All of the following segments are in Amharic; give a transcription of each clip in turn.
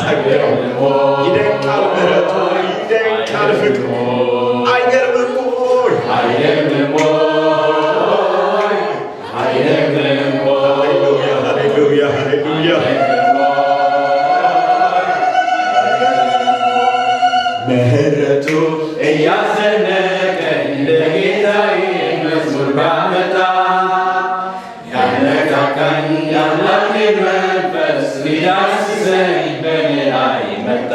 ጸጋው፣ ይደንቃል ምሕረቱ፣ ይደንቃል ፍቅሩ። አይገርምም ወይ? አይደንቅም ወይ? አይደንቅም ወይ? ሃሌሉያ፣ ሃሌሉያ፣ ሃሌሉያ። ምህረቱ እያስደነቀኝ ለጌታዬ መዝሙር ባመጣ፣ ያነቃቃኝ የአምላኬ መንፈስ ሊዳስሰኝ በእኔ ላይ መጣ።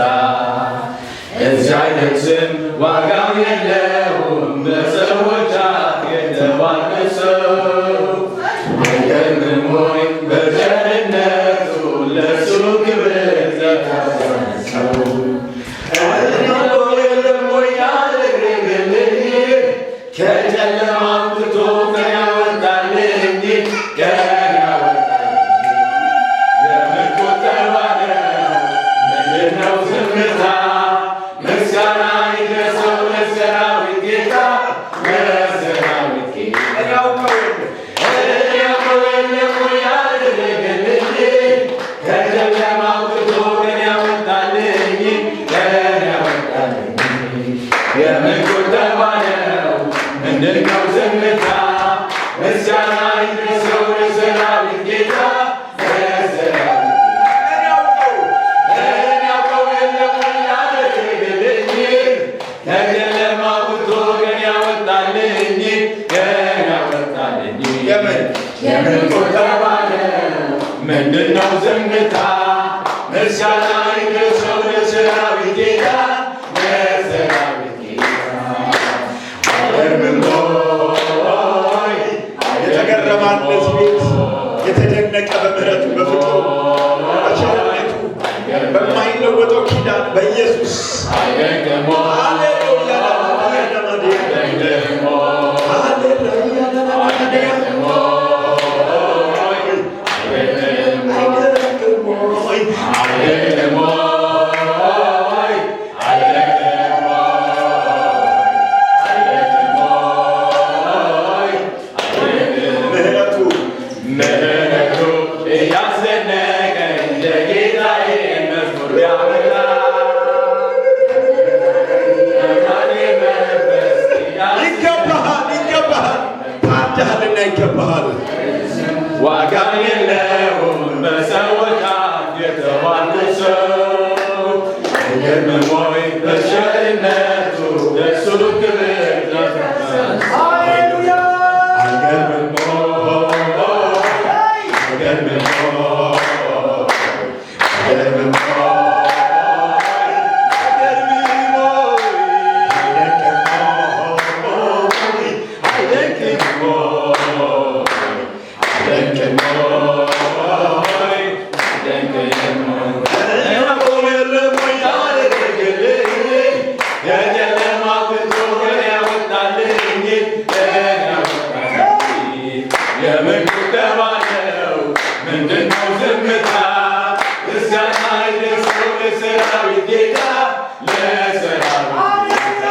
እዚህ አይደርስም፣ ዋጋም የለውም በሰዎች አፍ የተባረከው። አይገርምም ወይ በቸርነቱ ለእሱ ክብር ሰው? የለም ወይ ያደረገልኝ? ከጨለማ አውጥቶ ቀን ያወጣልኝ፣ ቀን ያወጣልኝ። የምን ቁጠባ ነው? ምንድነው ዝምታ? ምስጋና ይድረሰው ለሰራዊት ጌታ፣ ለሰራዊት ጌታ። እኔ አውቀው የለም። እኔ አውቀው የለም ወይ ያደረገልኝ? ከጨለማ አውጥቶ ቀን ያወጣልኝ፣ ቀን ያወጣልኝ። የምን ቁጠባ ነው? ምንድነው ዝምታ? ምስጋና ይድረሰው ለሰራዊት ጌታ፣ ለሰራዊት ጌታ። እኔ አውቀው። እኔ አውቀው የለም ወይ ያደረገልኝ? ከጨለማ አውጥቶ ቀን ያወጣልኝ፣ ቀን ያወጣልኝ። የምን የምን ቁጠባ ነው? ምንድነው ዝምታ? ምስጋና ይድረሰው ለሰራዊት ጌታ፣ ለሰራዊት ጌታ። አይገርምም ወይ? የተገረመ አለ እዚህ ቤት፣ የተደነቀ በምህረቱ፣ በፍቅሩ፣ በቸርነቱ፣ በማይለወጠው ኪዳን በኢየሱስ። አይደንቅም ወይ? ሃሌሉያ። አይደንቅም ወይ? ሃሌሉያ። አይደንቅም ወይ? አይደንቅም ወይ? አይደንቅም ወይ? አይደንቅም ወይ? አይደንቅም ወይ? ምህረቱ። ምህረቱ እያስደነቀኝ ለጌታዬ መዝሙር ቢያመጣ፣ የአምላኬ መንፈስ ይገባሃል፣ ይገባሃል፣ ታርደሃልና ይገባሃል። ዋጋ የለውም በሰዎች አፍ የተባረከው። አይገርምም ወይ በቸርነቱ ለእሱ ክብር? ሃሌሉያ። አይገርምም ወይ? አይገርምም ወይ? አይገርምም ወይ? አይገርምም ወይ? አይደንቅም ወይ? አይደንቅም ወይ? አይደንቅም ወይ? ያዕቆብ የለም ወይ ያደረገልኝ? ከጨለማ አውጥቶ ቀን ያወጣልኝ፣ ቀን ያወጣልኝ። የምን ቁጠባ ነው? ምንድነው ዝምታ? ምስጋና ይድረሰው ለሰራዊት ጌታ፣ ለሰራዊት ጌታ።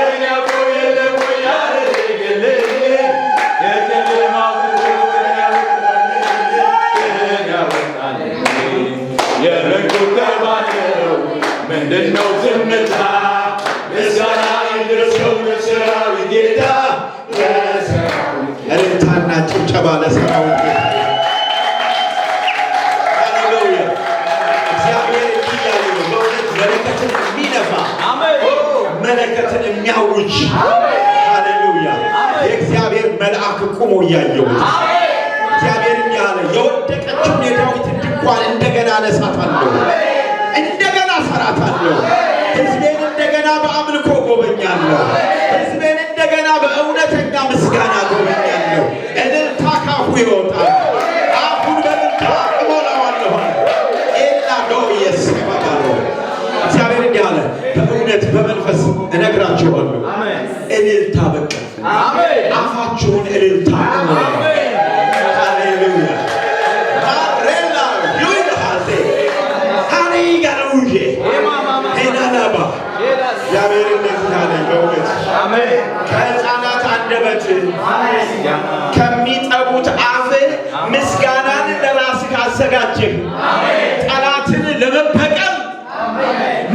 እኔ አውቀው የለም ወይ ያደረገልኝ? ከጨለማ አውጥቶ ቀን ያወጣልኝ፣ ቀን ያወጣልኝ። የምን ቁጠባ ነው? ምንድነው ዝምታ? ምስጋና ይድረሰው ለሰራዊት ጌታ፣ ለሰራዊት ጌታ። እልልታና ጭብጨባ ለሰራዊት ጌታ። ሃሌሉያ። እግዚአብሔር እንዲህ እያለ ነው፣ በእውነት መለከትን የሚነፋ፣ መለከትን የሚያውጅ፣ ሃሌሉያ፣ የእግዚአብሔር መልአክ ቁሞ እያየሁት፣ እግዚአብሔር እንዲህ አለ፣ የወደቀችውን የዳዊትን ድንኳን እንደገና አነሳታለሁ፣ እንደገና እሰራታለሁ። ሕዝቤን እንደገና በአምልኮ ጎበኛለሁ። ሕዝቤን እንደገና በእውነተኛ ምስጋና ጎበኛለሁ። እልልታ ካፉ ይወጣል። አፉን በእልልታ እሞላዋለሁ። ኤላ ዶ የሰባባሎ። እግዚአብሔር እንዲህ አለ፣ በእውነት በመንፈስ እነግራችኋለሁ። እልልታ በቃ አፋችሁን እልልታ እሞላለሁ። ሃሌሉያ። ማሬላ ዩይሃዜ ሃሪጋሩዤ ሄናናባ። እግዚአብሔር እንደዚህ አለ፣ በእውነት ከሕፃናት አንደበት፣ ከሚጠቡት አፍ ምስጋናን ለራስህ አዘጋጀህ። ጠላት ጠላትን ለመበቀል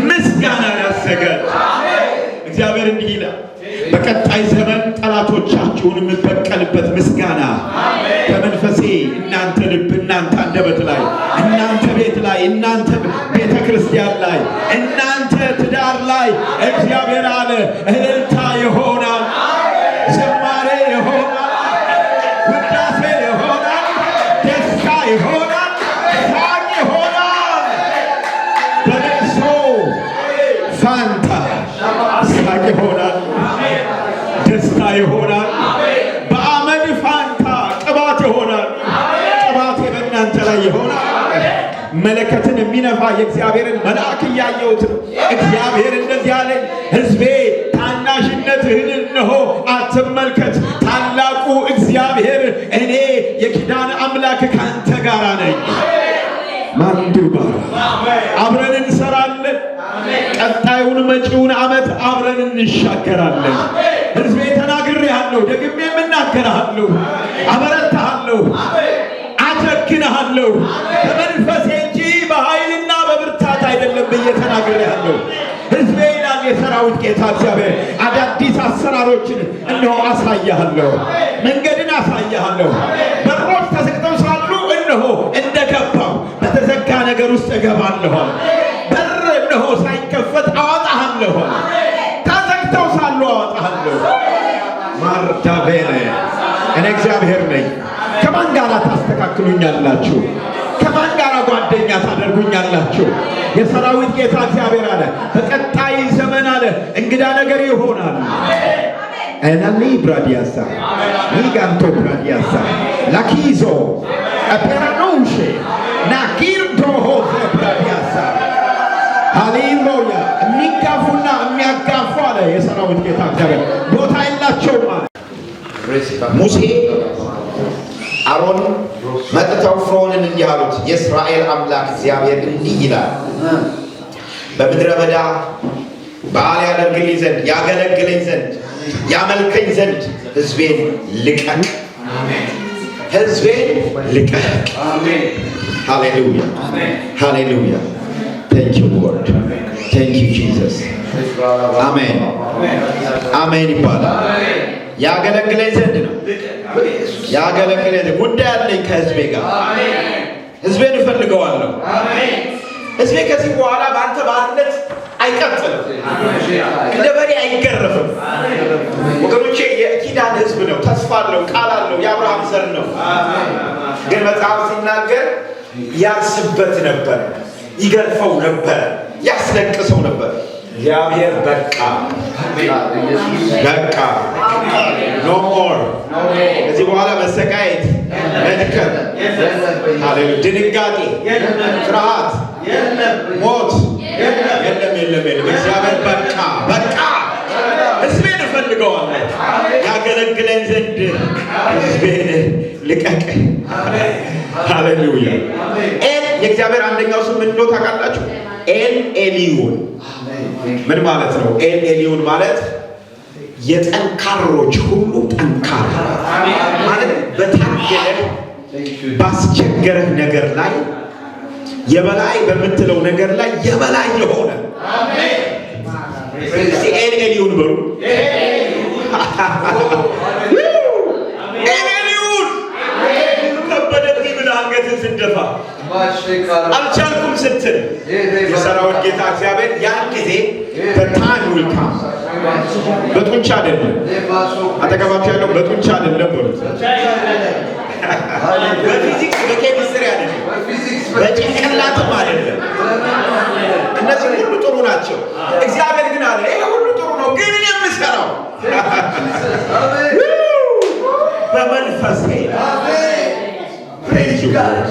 ምስጋና ያዘጋጅ። እግዚአብሔር እንዲህ ይላል፣ በቀጣይ ዘመን ጠላቶቻችሁን የምበቀልበት ምስጋና በመንፈሴ እናንተ ልብ፣ እናንተ አንደበት ላይ፣ እናንተ ቤት ላይ፣ እናንተ ቤተ ክርስቲያን ላይ፣ እናንተ ትዳር ላይ እግዚአብሔር አለ እልልታ ይሆናል፣ ዝማሬ ይሆናል፣ ውዳሴ ይሆናል፣ ደስታ ይሆናል፣ ሳቅ ይሆናል። በለቅሶ ፋንታ ሳቅ ይሆናል፣ ደስታ ይሆናል። በአመድ ፋንታ ቅባት ይሆናል። ቅባቴ በእናንተ ላይ ይሆናል። መለከትን የሚነፋ የእግዚአብሔርን መልአክ እያየሁት ነው። እግዚአብሔር እንደዚህ አለኝ፣ ሕዝቤ ታናሽነትህን እነሆ አትመልከት። ታላቁ እግዚአብሔር እኔ የኪዳን አምላክ ካንተ ጋር ነኝ። ማንዱባራ አብረን እንሰራለን። ቀጣዩን መጪውን ዓመት አብረን እንሻገራለን። ሕዝቤ ተናግሬሃለሁ፣ ደግሜ እናገርሃለሁ፣ አበረታሃለሁ፣ አጀግንሃለሁ። በመንፈሴ እንጂ በኃይልና በብርታት አይደለም ብዬ ተናግሬሃለሁ። ሕዝቤ ይላል የሰራዊት ጌታ እግዚአብሔር፣ አዳዲስ አሰራሮችን እነሆ አሳያለሁ፣ መንገድን አሳያለሁ። በሮች ተዘግተው ሳሉ እነሆ እንደገባው በተዘጋ ነገር ውስጥ እገባለሁ። በር እነሆ ሳይከፈት አወጣሃለሁ። ተዘግተው ሳሉ አወጣሃለሁ። ማርዳቬነ እኔ እግዚአብሔር ነኝ። ከማን ጋር ታስተካክሉኛላችሁ? ከማን ጋር ጓደኛ ታደርጉኛላችሁ? የሰራዊት ጌታ እግዚአብሔር አለ በቀጣይ ዘመን አለ እንግዳ ነገር ይሆናል። ኤናሊ ብራዲያሳ ሊጋንቶ ብራዲያሳ ላኪዞ ፔራኖሼ ናኪርዶ ሆዘ ብራዲያሳ። ሃሌሉያ። የሚጋፉና የሚያጋፉ አለ የሰራዊት ጌታ እግዚአብሔር ቦታ የላቸውም አለ። ሙሴ አሮን መጥተው ፍርዖንን እንዲህ አሉት፣ የእስራኤል አምላክ እግዚአብሔር እንዲህ ይላል፣ በምድረ በዳ በዓል ያደርግልኝ ዘንድ፣ ያገለግለኝ ዘንድ፣ ያመልከኝ ዘንድ ሕዝቤን ልቀቅ፣ ሕዝቤን ልቀቅ። ሃሌሉያ፣ ሃሌሉያ። Thank you, Lord. Thank you, Jesus. አሜን፣ አሜን ይባላል። ያገለግለኝ ዘንድ ነው፣ ያገለግለኝ ዘንድ። ጉዳይ አለኝ ከህዝቤ ጋር። ህዝቤን እፈልገዋለሁ። ህዝቤ ከዚህ በኋላ በአንተ ባርነት አይቀጥልም፣ እንደ በሬ አይገረፍም። ወገኖቼ የኪዳን ህዝብ ነው። ተስፋ አለው፣ ቃል አለው፣ የአብርሃም ዘር ነው። ግን መጽሐፍ ሲናገር ያርስበት ነበር፣ ይገርፈው ነበር፣ ያስለቅሰው ነበር። እግዚአብሔር በቃ፣ በቃ፣ no more። ከዚህ በኋላ መሰቃየት፣ መድከም፣ ሃሌሉያ፣ ድንጋጤ፣ ፍርሃት፣ ሞት የለም፣ የለም፣ የለም። እግዚአብሔር በቃ፣ በቃ፣ ህዝቤን እፈልገዋለሁ፣ ያገለግለኝ ዘንድ ህዝቤን ልቀቅ። ሃሌሉያ። ኤል የእግዚአብሔር አንደኛው ስም ምን እንደሆነ ታውቃላችሁ? ኤል ኤሊዮን ምን ማለት ነው? ኤል ኤሊዮን ማለት የጠንካሮች ሁሉ ጠንካራ ማለት፣ በታገለህ ባስቸገረህ ነገር ላይ፣ የበላይ በምትለው ነገር ላይ የበላይ የሆነ። እስቲ ኤል ኤሊዮን በሉ። ኤል ኤሊዮን። ከበደብኝ ብለህ አንገትህን ስትደፋ፣ አልቻልኩም ስትል የሰራዊት ጌታ እግዚአብሔር ያን ጊዜ the time will come። በጡንቻ አይደለም፣ አጠገባቸው ያለው በጡንቻ አይደለም በሉት። በፊዚክስ በኬሚስትሪ አይደለም፣ በጭንቅላትም አይደለም። እነዚህ ሁሉ ጥሩ ናቸው። እግዚአብሔር ግን አለ ይሄ ሁሉ ጥሩ ነው፣ ግን እኔ የምሰራው በመንፈሴ። Praise God.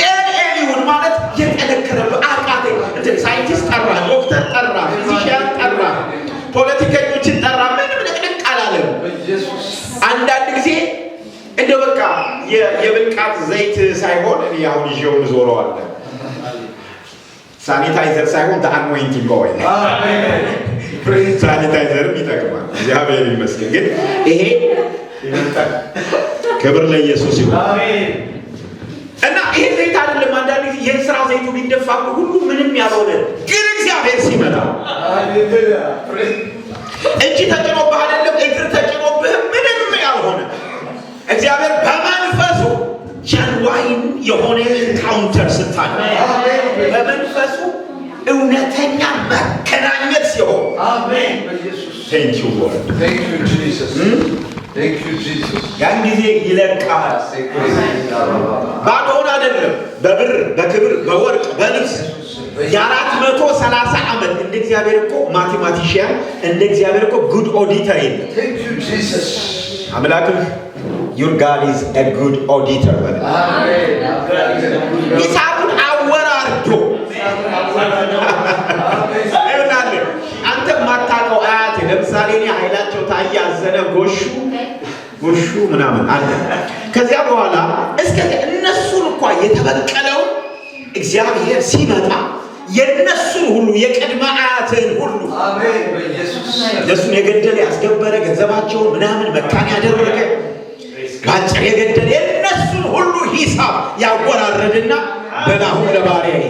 ኤል ኤሊዮን ማለት የጠነከረበት አቃተኝ። እንትን ሳይንቲስት ጠራ፣ ዶክተር ጠራ፣ physician ጠራ፣ ፖለቲከኞችን ጠራ። ምንም ንቅንቅ አላለም። አንዳንድ ጊዜ እንደ በቃ የብልቃጥ ዘይት ሳይሆን እኔ አሁን ይዤው እዞረዋለሁ። ሳኒታይዘር ሳይሆን anointing oil። Sanitizer ም ይጠቅማል፣ እግዚአብሔር ይመስገን። ግን ይሄ ክብር ለኢየሱስ ይሁን እና ይሄ ዘይት አይደለም። አንዳንድ የእንስራ ዘይቱ ቢደፋብህ ሁሉ ምንም ያልሆነ፣ ግን እግዚአብሔር ሲመጣ እጅ ተጭኖብህ አይደለም፣ እግር ተጭኖብህ ምንም ያልሆነ፣ እግዚአብሔር በመንፈሱ genuine የሆነ encounter ስታደርግ፣ በመንፈሱ እውነተኛ መገናኘት ሲሆን፣ thank you, Lord. Thank you, Jesus. Thank you, Jesus. ያን ጊዜ ይለቃል። ባዶውን አይደለም፣ በብር፣ በክብር፣ በወርቅ፣ በልብስ። የ430 ዓመት እንደ እግዚአብሔር እኮ mathematician፣ እንደ እግዚአብሔር እኮ good auditor የለም። Thank you, Jesus. አምላክህ your God is a good auditor በለ። Amen. ሂሳቡን አወራርዶ ይኸውልህ፣ አንተ የማታውቀው አያቴ፣ ለምሳሌ እኔ ኃይላቸው ታየ አዘነ ጎሹ ጎሹ ምናምን አለ። ከዚያ በኋላ እስከዚያ እነሱን እንኳ የተበቀለው እግዚአብሔር ሲመጣ የእነሱን ሁሉ፣ የቅድመ አያትህን ሁሉ፣ አሜን። በኢየሱስ እነሱን የገደለ፣ ያስገበረ፣ ገንዘባቸውን ምናምን መካን ያደረገ፣ በአጭር የገደለ፣ የእነሱን ሁሉ ሂሳብ ያወራረድና በላሁን ለባሪያዬ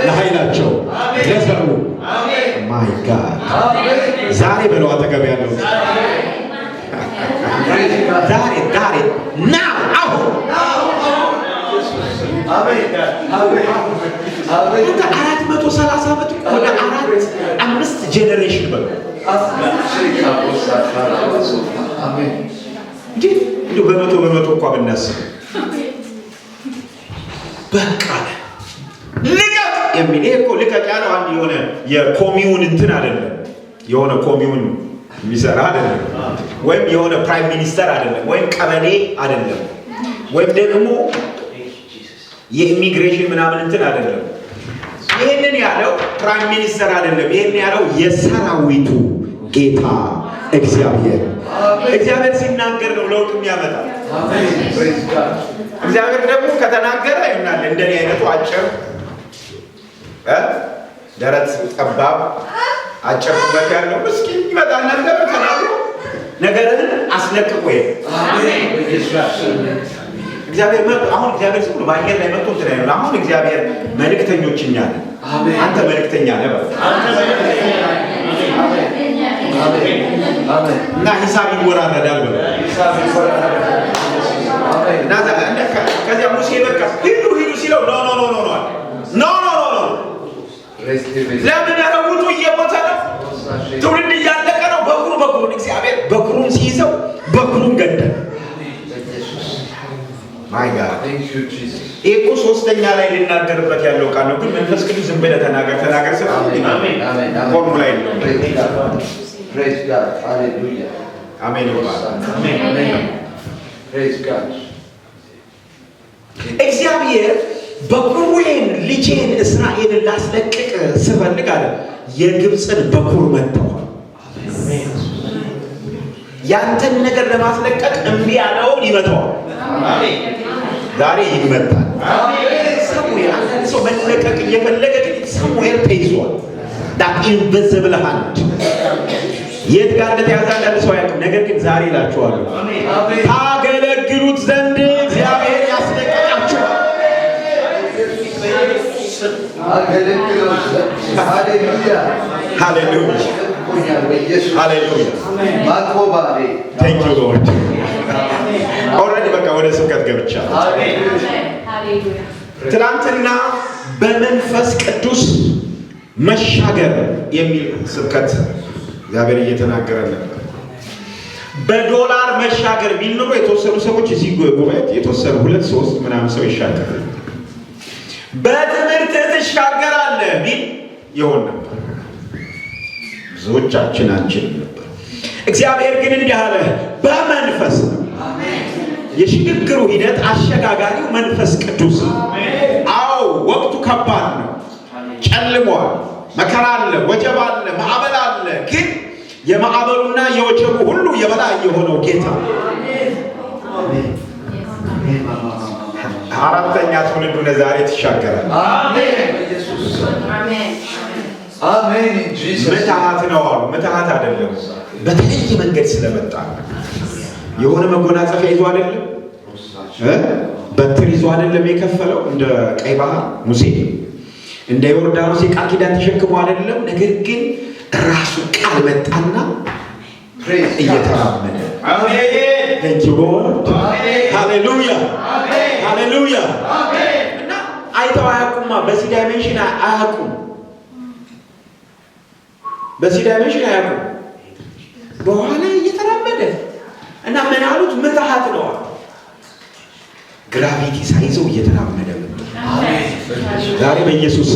ለኃይላቸው ለዘሩ። My God፣ ዛሬ በለው አጠገብ ያለው፣ ዛሬ፣ ዛሬ፣ now፣ አሁን። አሜን። አሜን። አሜን። አንተ 430 ዓመት እኮ ወደ አራት አምስት generation በለው። አሜን። እንጂ እንዲሁ በመቶ በመቶ እንኳ ብናስብ፣ በቃ ልቀቅ የሚል። ይሄ እኮ ልቀቅ ያለው አንድ የሆነ የ commune እንትን አይደለም፣ የሆነ commune የሚሰራ አይደለም፣ ወይም የሆነ prime minister አይደለም፣ ወይም ቀበሌ አይደለም፣ ወይም ደግሞ የኢሚግሬሽን ምናምን እንትን አይደለም። ይህንን ያለው prime minister አይደለም። ይህንን ያለው የሰራዊቱ ጌታ እግዚአብሔር። እግዚአብሔር ሲናገር ነው ለውጥ የሚያመጣ። አሜን። Praise God. እግዚአብሔር ደግሞ ከተናገረ ይሆናል። እንደኔ አይነቱ አጭር ደረት ጠባብ አጭር ቁመት ያለው ምስኪን ይመጣና እግዚአብሔር ተናግሮ ነገርህን አስለቅቆ ይሄ አሜን። በኢየሱስ ስም። እግዚአብሔር መጥቶ፣ አሁን እግዚአብሔር ዝም ብሎ በአየር ላይ መጥቶ እንትን አይሆንም። አሁን እግዚአብሔር መልእክተኞች እኛ ነን። አሜን። አንተ መልእክተኛ ነህ በል። አሜን። አሜን። እና ሂሳብ ይወራረዳል በል። ሂሳብ ይወራረዳል። አሜን። እና ከዚያ ሙሴ በቃ ሂዱ ሂዱ ሲለው no, no, no, no, no አለ። No, no, no, no። ለምን? ኧረ ውጡ፣ እየሞተ ነው፣ ትውልድ እያለቀ ነው። በኩሩን እግዚአብሔር በኩሩን ሲይዘው በኩሩን ገደለ። My God. Thank you, Jesus. ይህ እኮ ሶስተኛ ላይ ልናገርበት ያለው ቃል ነው። ግን መንፈስ ቅዱስ ዝም ብለህ ተናገር ተናገር ስለ አሜን። አሜን። አሜን። ፎርሙላ የለውም። Praise God. Praise God. Hallelujah. አሜን ይባላል። Amen. Praise God. እግዚአብሔር በኩሬን ልጄን እስራኤልን ላስለቅቅ ስፈልግ አለ፣ የግብፅን በኩር መጥተዋል። ያንተን ነገር ለማስለቀቅ እምቢ ያለውን ይመታዋል። ዛሬ ይመታል። Somewhere አንዳንድ ሰው መለቀቅ እየፈለገ ግን somewhere ተይዟል። That invisible hand የት ጋር እንደተያዘ አንዳንድ ሰው አያውቅም። ነገር ግን ዛሬ እላችኋለሁ፣ ታገለግሉት ዘንድ እግዚአብሔር ያስለቅቃችኋል። አገለግለው ዘንድ። ሃሌሉያ። ሃሌሉያ። ቆኛል በኢየሱስ። ሃሌሉያ። ማኮባሌ። Thank you, Lord. Already በቃ ወደ ስብከት ገብቻለሁ። ትናንትና በመንፈስ ቅዱስ መሻገር የሚል ስብከት እግዚአብሔር እየተናገረ ነበር። በዶላር መሻገር ቢል ኖሮ የተወሰኑ ሰዎች እዚህ ጉባኤ የተወሰኑ ሁለት ሶስት ምናምን ሰው ይሻገራል። በትምህርት ትሻገራለህ ቢል ይሆን ነበር። ብዙዎቻችን አንችልም ነበር። እግዚአብሔር ግን እንዲህ አለ፣ በመንፈስ ነው። የሽግግሩ ሂደት አሸጋጋሪው መንፈስ ቅዱስ ነው። አዎ፣ ወቅቱ ከባድ ነው። ጨልሟል። መከራ አለ፣ ወጀብ አለ፣ ማዕበል አለ። ግን የማዕበሉና የወጀቡ ሁሉ የበላይ የሆነው ጌታ አራተኛ ትውልዱ ዛሬ ትሻገራል። አሜን በኢየሱስ ስም። አሜን in Jesus. ምትሃት ነው አሉ። ምትሃት አይደለም፣ በተለየ መንገድ ስለመጣ ነው። የሆነ መጎናጸፊያ ይዞ አይደለም። በትር ይዞ አይደለም የከፈለው እንደ ቀይ ባህር ሙሴ፣ እንደ ዮርዳኖስ የቃል ኪዳን ተሸክሞ አይደለም። ነገር ግን ራሱ ቃል መጣና እየተራመደ። Thank you, Lord. ሃሌሉያ፣ ሃሌሉያ። እና አይተው አያውቁማ። በዚህ dimension አያውቁም። በዚህ dimension አያውቁም። በኋላ እየተራመደ እና ምን አሉት? ምትሃት ነው። Gravity ሳይዘው እየተራመደ መጣ። ዛሬ በኢየሱስ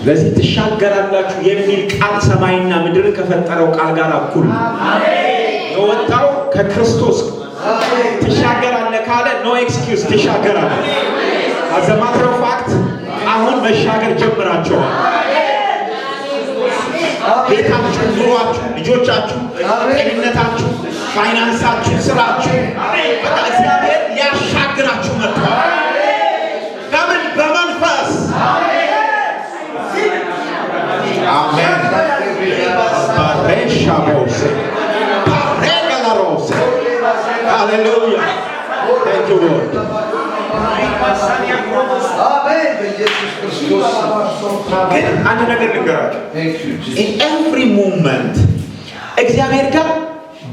ለዚህ ትሻገራላችሁ የሚል ቃል ሰማይና ምድርን ከፈጠረው ቃል ጋር እኩል ነው። የወጣው ከክርስቶስ ትሻገራለህ ካለ no excuse፣ ትሻገራለህ። As a matter of fact አሁን መሻገር ጀምራችኋል። ቤታችሁ፣ ኑሯችሁ፣ ልጆቻችሁ፣ ጤንነታችሁ፣ ፋይናንሳችሁ፣ ስራችሁ፣ በቃ እግዚአብሔር ሊያሻግራችሁ መጥቷል። በምን? በመንፈስ። አሜን። ባሬሻቦሴ ፓሬጋላሮሴ። ሃሌሉያ። Thank you, Lord. አሜን። በኢየሱስ ክርስቶስ። ግን አንድ ነገር ልንገራችሁ። Thank you, Jesus. In every moment እግዚአብሔር ጋር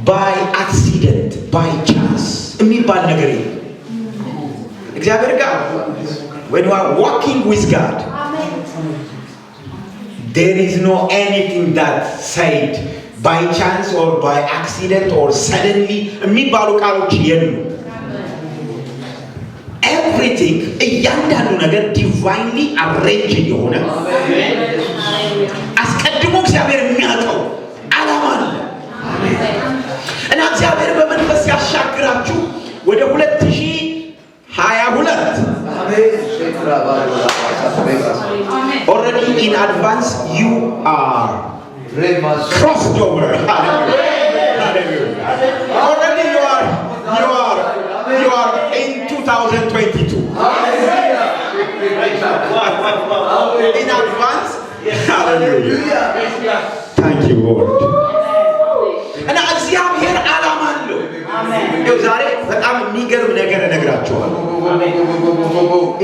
by accident, by chance የሚባል ነገር የለም። እግዚአብሔር ጋር when you are walking with God, there is no anything that said by chance or by accident or suddenly የሚባሉ ቃሎች የሉም። Everything፣ እያንዳንዱ ነገር divinely arranged የሆነ፣ አስቀድሞ እግዚአብሔር የሚያውቀው ዓላማ አለ እና እግዚአብሔር በመንፈስ ያሻግራችሁ ወደ 2022። አሜን። Already in advance you are crossed over. Hallelujah. Hallelujah. Already you are in 2022. In advance. Hallelujah. Thank you, Lord. እና እግዚአብሔር ዓላማ አለው። ይኸው ዛሬ በጣም የሚገርም ነገር እነግራችኋለሁ።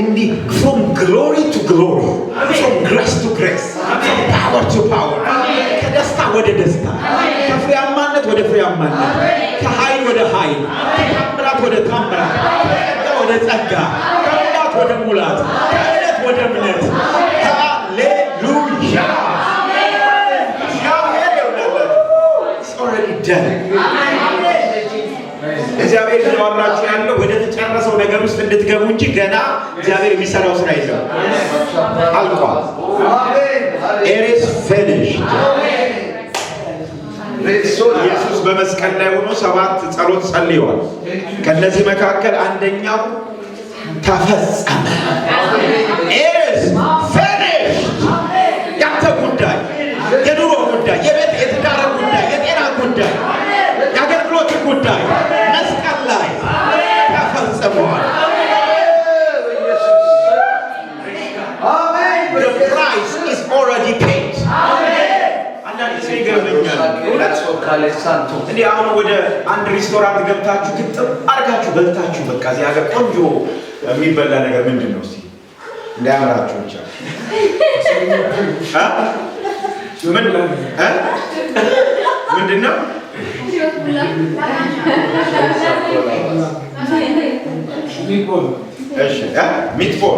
እንዲህ from glory to glory, from grace to grace, from power to power፣ ከደስታ ወደ ደስታ፣ ከፍሬያማነት ወደ ፍሬያማነት፣ ከኃይል ወደ ኃይል፣ ከታምራት ወደ ታምራት፣ ከጸጋ ወደ ጸጋ፣ ከሙላት ወደ ሙላት፣ ከእምነት ወደ እምነት። ሃሌሉያ! እግዚአብሔር ይኸውላችሁ it's already done። እግዚአብሔር እያወራችሁ ያለው ወደ ተጨረሰው ነገር ውስጥ እንድትገቡ እንጂ ገና እግዚአብሔር የሚሰራው ስራ የለም። አልቋል። It is finished። ኢየሱስ በመስቀል ላይ ሆኖ ሰባት ጸሎት ጸልየዋል። ከነዚህ መካከል አንደኛው ተፈጸመ። It is finished። ያንተ ጉዳይ፣ የኑሮ ጉዳይ፣ የቤት የትዳር ጉዳይ፣ የጤና ጉዳይ፣ የአገልግሎት ጉዳይ መስቀል ላይ ተፈጽመዋል። The price is already paid። አንዳንድ ጊዜ ይገርመኛል። እውነት እኔ አሁን ወደ አንድ ሬስቶራንት ገብታችሁ ግጥም አድርጋችሁ በልታችሁ፣ በቃ እዚህ ሀገር ቆንጆ የሚበላ ነገር ምንድን ነው? እስኪ እንዳያምራችሁ ብቻ እ? ምን እ? ምንድን ነው? እሺ እ? Meatball፣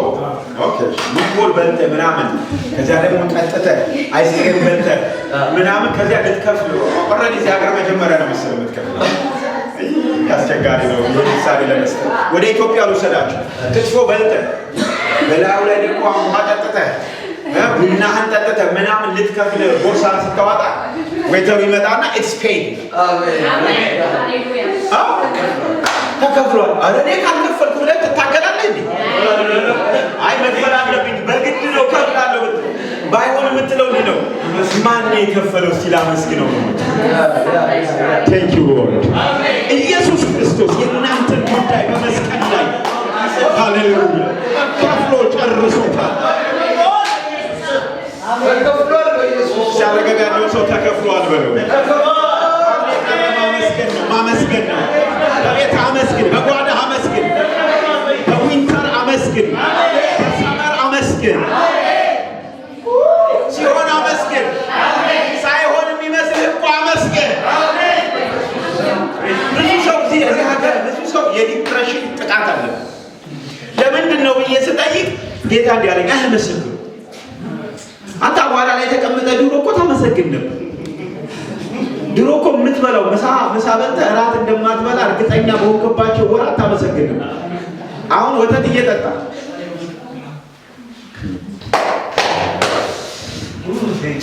okay፣ እሺ። Meatball በልተህ ምናምን፣ ከዚያ ደግሞ ጠጥተህ፣ አይስክሬም በልተህ ምናምን፣ ከዚያ ልትከፍል already እዚህ ሀገር መጀመሪያ ነው መሰለህ የምትከፍለው። አስቸጋሪ ነው ይህ ምሳሌ ለመስጠት። ወደ ኢትዮጵያ ልውሰዳችሁ። ክትፎ በልተህ፣ በላዩ ላይ ደግሞ ውሃ ጠጥተህ፣ ቡናህን ጠጥተህ ምናምን ልትከፍል ቦርሳህን ስታወጣ waiter ኡ ይመጣና "It's paid፣ ተከፍሏል።" ኧረ እኔ ካልከፈልኩ ብለህ ትታገላለህ እንዴ? አይ መክፈል አለብኝ፣ በግድ ነው ከፍላለሁ ብትል፣ ባይሆን የምትለው እንዲህ ነው። ማን ነው የከፈለው? እስቲ ላመስግነው ነው። Thank you, Lord። ኢየሱስ ክርስቶስ የእናንተን ጉዳይ በመስቀል ላይ፣ ሃሌሉያ፣ ከፍሎ ጨርሶታል። ተከፍሏል በኢየሱስ። ሲያረጋጋ ያለውን ሰው ተከፍሏል በለው። ማመስገን ነው፣ ማመስገን ነው። በቤት አመስግን፣ በጓዳ አመስግን፣ ጌታ እንዲህ አለኝ፣ አያመሰግኑ። አንተ አቧራ ላይ ተቀምጠህ ድሮ እኮ ታመሰግን ነበር። ድሮ እኮ የምትበላው ምሳ ምሳ በልተህ እራት እንደማትበላ እርግጠኛ በሆንክባቸው ወራት ታመሰግን ነበር። አሁን ወተት እየጠጣ፣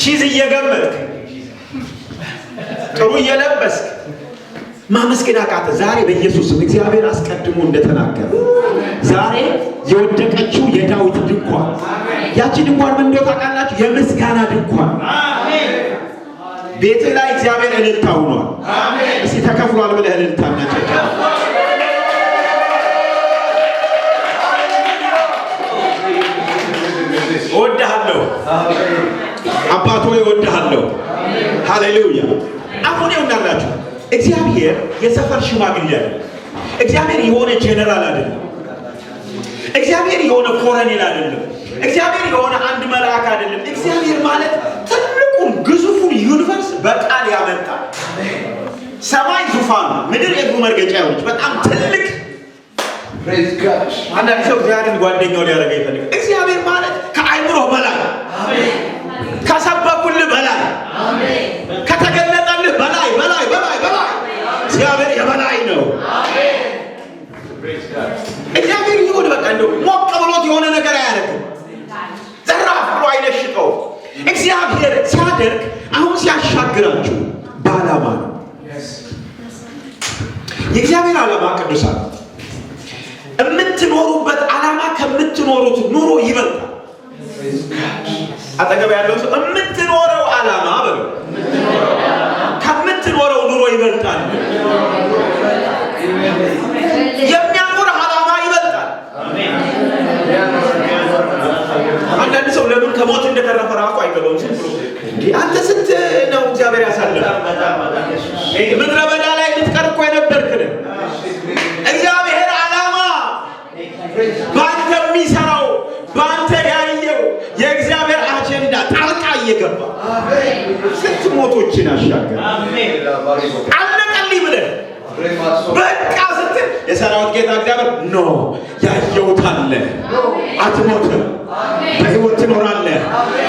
cheese እየገመጥክ፣ ጥሩ እየለበስክ ማመስገን አቃተህ። ዛሬ በኢየሱስ ስም እግዚአብሔር አስቀድሞ እንደተናገረ ዛሬ የወደቀችው የዳዊት ድንኳን፣ ያቺ ድንኳን ምን እንደው ታውቃላችሁ? የምስጋና ድንኳን። ቤትህ ላይ እግዚአብሔር እልልታ ሆኗል። እስቲ ተከፍሏል ብለህ እልልታ እናጨብጭብ። እወድሃለሁ አባት ሆይ፣ እወድሃለሁ። ሃሌሉያ። አሁን ይኸውላችሁ እግዚአብሔር የሰፈር ሽማግሌ አይደለም። እግዚአብሔር የሆነ ጄኔራል አይደለም። እግዚአብሔር የሆነ ኮሎኔል አይደለም። እግዚአብሔር የሆነ አንድ መልአክ አይደለም። እግዚአብሔር ማለት ትልቁን ግዙፉን universe በቃል ያመጣ፣ ሰማይ ዙፋኑ፣ ምድር የእግሩ መርገጫ የሆነች በጣም ትልቅ Praise God. አንዳንድ ሰው እግዚአብሔርን ጓደኛው ሊያደርገው ይፈልጋል። እግዚአብሔር ማለት ከአይምሮ በላይ፣ ከሰበኩልህ በላይ፣ ከተገለጠልህ በላይ በላይ በላይ በላይ እግዚአብሔር የበላይ ነው። እግዚአብሔር ይሁን በቃ እንደው ሞቅ ብሎት የሆነ ነገር አያደርግም። ዘራፍ ብሎ አይነሽጠው። እግዚአብሔር ሲያደርግ፣ አሁን ሲያሻግራችሁ በዓላማ ነው። የእግዚአብሔር ዓላማ፣ ቅዱሳን፣ የምትኖሩበት ዓላማ ከምትኖሩት ኑሮ ይበልጣል። አጠገብ ያለው ሰው የምትኖረው ዓላማ በለው፣ ከምትኖረው ኑሮ ይበልጣል። የሚያኖርህ ዓላማ ይበልጣል። አንዳንድ ሰው ለምን ከሞት እንደተረፈ ራሱ አይገባውም። ዝም ብሎ እንዴ፣ አንተ ስንት ነው እግዚአብሔር ያሳለፈ? ምድረ በዳ ላይ ልትቀር እኮ የነበርክ ነህ። እግዚአብሔር ዓላማ በአንተ የሚሰራው፣ በአንተ ያየው የእግዚአብሔር አጀንዳ ጣልቃ እየገባ ስንት ሞቶችን አሻገረ። አለቀልኝ ብለህ በቃ ስትል የሰራዊት ጌታ እግዚአብሔር no፣ ያየሁት አለ፣ አትሞትም፣ በሕይወት ትኖራለህ።